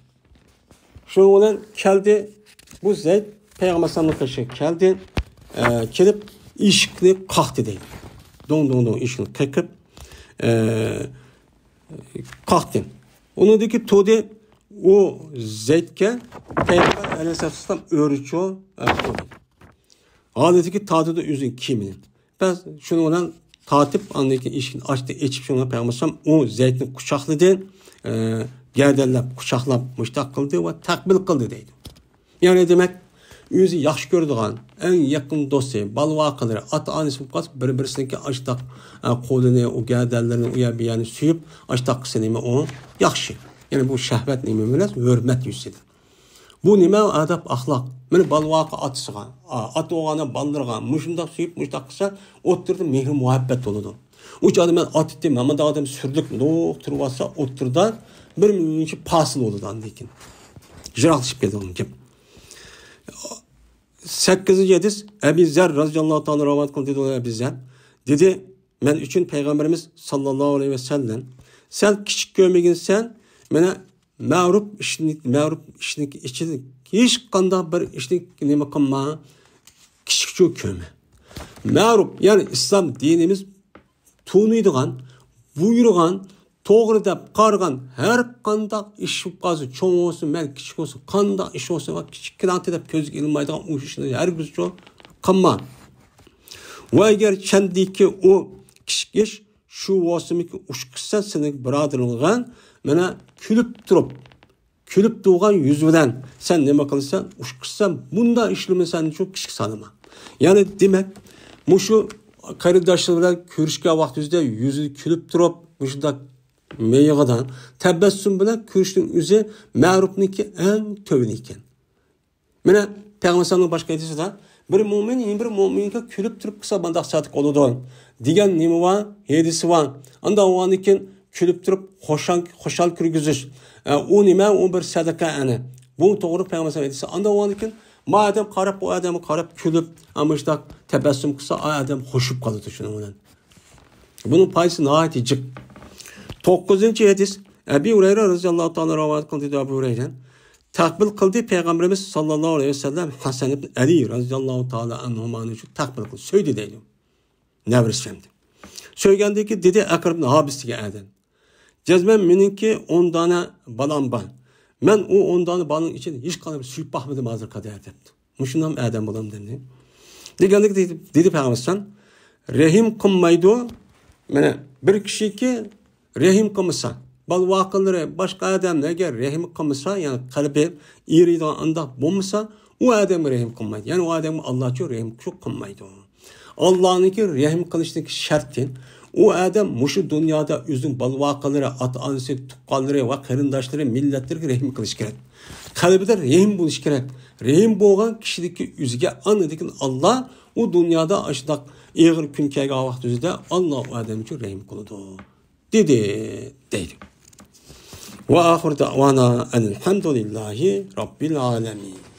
شۇنىڭ بىلەن كەلدى، بۇ زەيد پەيغەمبەر ئەلەيھىسسالامنىڭ قېشىغا كەلدى، ئە، كېلىپ ئىشىكنى قاقتى دەيدۇ. دوڭ، دوڭ، دوڭ ئىشىكنى قېقىپ، ئە، قاقتى. ئۇنىڭدىكى تۇردى ئۇ زەيدكە پەيغەمبەر ئەلەيھىسسالام ئۆرۈچۇ، ئە، تۇردى. ھالىتىكى تارتىدۇ ئۆزىنىڭ كىيىمىنى. بەس، شۇنىڭ بىلەن تارتىپ، ئاندىن كېيىن ئىشىكنى ئاچتى، ئېچىپ، شۇنىڭ بىلەن پەيغەمبەر ئەلەيھىسسالام ئۇ زەيدنى قۇچاقلىدى، ئە، گەدەنلەپ، قۇچاقلاپ، مۇشتاق قىلدى ۋە تەقبىل قىلدى دەيدۇ. يەنى دېمەك، ئۆزى ياخشى كۆرىدىغان، ئەڭ يېقىن دوستى، بالىۋاقىلىرى، ئاتا-ئانىسى بولۇپ قالسا، بىر-بىرسىنىڭكى ئاشتاق، ئە، قولىنى، ئۇ گەدەنلىرىنى، ئۇ يەر بۇ يەرنى سۆيۈپ، ئاشتاق قىلسا نېمە ئۇ ياخشى. يەنى بۇ شەھۋەت نېمە ئەمەس، ھۆرمەت يۈزىسىدىن. بۇ نېمە ئادەپ ئەخلاق؟ مانا بالىۋاقى ئاتىسىغا، ئا-، ئاتا بولغاندا بالىلىرىغا مۇشۇنداق سۆيۈپ، مۇشۇنداق قىلسا، ئوتتۇرىدا مېھىر-مۇھەببەت بولىدۇ. ئۇ چاغدا مەن ئاتىتىم، مانا ئادەم سۈرلۈك مۇنداق تۇرۇۋالسا، ئوتتۇرىدا بىر مۇنچە پاسىل بولىدۇ ئاندىن كېيىن. يىراقلىشىپ كېتىدىغان گەپ. سەككىزىنچى ھەدىس، ئەبى زەر رەزىياللاھۇ تائالا رىۋايەت قىلدى، دېدى ئەبى زەر. دېدى، مەن ئۈچۈن پەيغەمبىرىمىز ساللاللاھۇ ئەلەيھى ۋەسەللەم، سەن كىچىك كۆرمىگىنسەن، مانا مەرۇپ ئىشنى، مەرۇپ ئىشنىڭ ئىچىدە ھېچقانداق بىر ئىشنى نېمە قىلما، كىچىكچە كۆرمە. مەرۇپ، يەنى ئىسلام دىنىمىز تونۇيدىغان، بۇيرۇغان، توغرا دەپ قارىغان ھەر قانداق ئىش بولۇپ قالسۇن، چوڭ بولسۇن، مەن كىچىك بولسۇن، قانداق ئىش بولسۇن، كىچىككىنە دەپ كۆزگە ئىلمايدىغان ئۇ ئىشنى ھەرگىز قىلما. ۋە ئەگەر چەندىكى ئۇ كىچىك ئىش شۇ بولسىمىكى ئۇشقۇسەن سېنىڭ بۇرادىرىڭغا مانا كۈلۈپ تۇرۇپ، كۈلۈپ تۇرغان يۈز بىلەن سەن نېمە قىلىسەن؟ ئۇشقۇسەن بۇنداق ئىشلىمىسەن شۇ كىچىك سانىما. يەنى دېمەك، مۇشۇ قېرىنداشلار بىلەن كۆرۈشكەن ۋاقتىمىزدا يۈزى كۈلۈپ تۇرۇپ، مۇشۇنداق مىيىقىدا تەبەسسۇم بىلەن كۆرۈشنىڭ ئۆزى مەرۇپنىڭكى ئەڭ تۆۋىنى ئىكەن. مانا پەيغەمبەر ئەلەيھىسسالامنىڭ باشقا ھەدىسىدە، بىر مۆمىن يەنە بىر مۆمىنگە كۈلۈپ تۇرۇپ قىلسا مانداق سادىق بولىدۇ دېگەن نېمە بار؟ ھەدىسى بار. ئانداق بولغاندىن كېيىن كۈلۈپ تۇرۇپ خۇشال، خۇشال كىرگۈزۈش. ئە، ئۇ نېمە؟ ئۇ بىر سەدىقە ئەنە. بۇ توغرا پەيغەمبەر ئەلەيھىسسالام ھەدىسى. ئانداق بولغاندىن كېيىن ما ئادەم قاراپ، ئۇ ئادەمگە قاراپ كۈلۈپ، ئە، مۇشۇنداق تەبەسسۇم قىلسا، ئۇ ئادەم خوش بولۇپ قالىدۇ شۇنىڭ بىلەن. بۇنىڭ پايدىسى ناھايىتى جىق. توققۇزىنچى ھەدىس، ئەبى ھۇرەيرە رەزىياللاھۇ تائالا رىۋايەت قىلدى، دەيدۇ ئەبۇ ھۇرەيرە. تەقبىل قىلدى پەيغەمبىرىمىز ساللاللاھۇ ئەلەيھى ۋەسەللەم ھەسەن ئىبن ئەلى رەزىياللاھۇ تائالا ئەنھۇمانى شۇ تەقبىل قىلدى، سۆيدى دەيدۇ. نەۋرىسى ئەمدى. سۆيگەندىن كېيىن دېدى ئەقرە ئىبن ھابىس دېگەن ئادەم. جەزمەن مېنىڭكى ئون دانە بالام بار. مەن ئۇ ئون دانە بالىنىڭ ئىچىدە ھېچقانداقنى سۆيۈپ باقمىدىم ھازىرغا قەدەر دەپتۇ. مۇشۇنداق ئادەم بولامدۇ ئەمدى؟ دېگەندەك دېدى، دېدى پەيغەمبەر ئەلەيھىسسالام، رەھىم قىلمايدۇ. مانا بىر كىشىكى رەھىم قىلمىسا، بالا ۋاقىلىرى، باشقا ئادەملەرگە رەھىم قىلمىسا، يەنى قەلبى ئېرىيدىغان ئانداق بولمىسا، ئۇ ئادەمگە رەھىم قىلمايدۇ. يەنى ئۇ ئادەمگە ئاللا ئۈچۈن رەھىم قىلمايدۇ. ئاللانىڭكى رەھىم قىلىشنىڭ شەرتى، ئۇ ئادەم مۇشۇ دۇنيادا ئۆزىنىڭ بالا ۋاقىلىرى، ئاتا-ئانىسى، تۇغقانلىرى ۋە قېرىنداشلىرى، مىللەتلىرىگە رەھىم قىلىشى كېرەك. قەلبىدە رەھىم بولۇشى كېرەك. رەھىم بولغان كىشىدىكى ئۆزىگە ئاندىن كېيىن ئاللا ئۇ دۇنيادا ئاشۇنداق ئېغىر كۈن كەلگەن ۋاقتىمىزدا ئاللا ئۇ ئادەم ئۈچۈن رەھىم قىلىدۇ، دېدى، دەيدۇ. ۋە ئاخىر دەۋانا ئەنىلھەمدۇلىللاھى رەببىل ئالەمىن.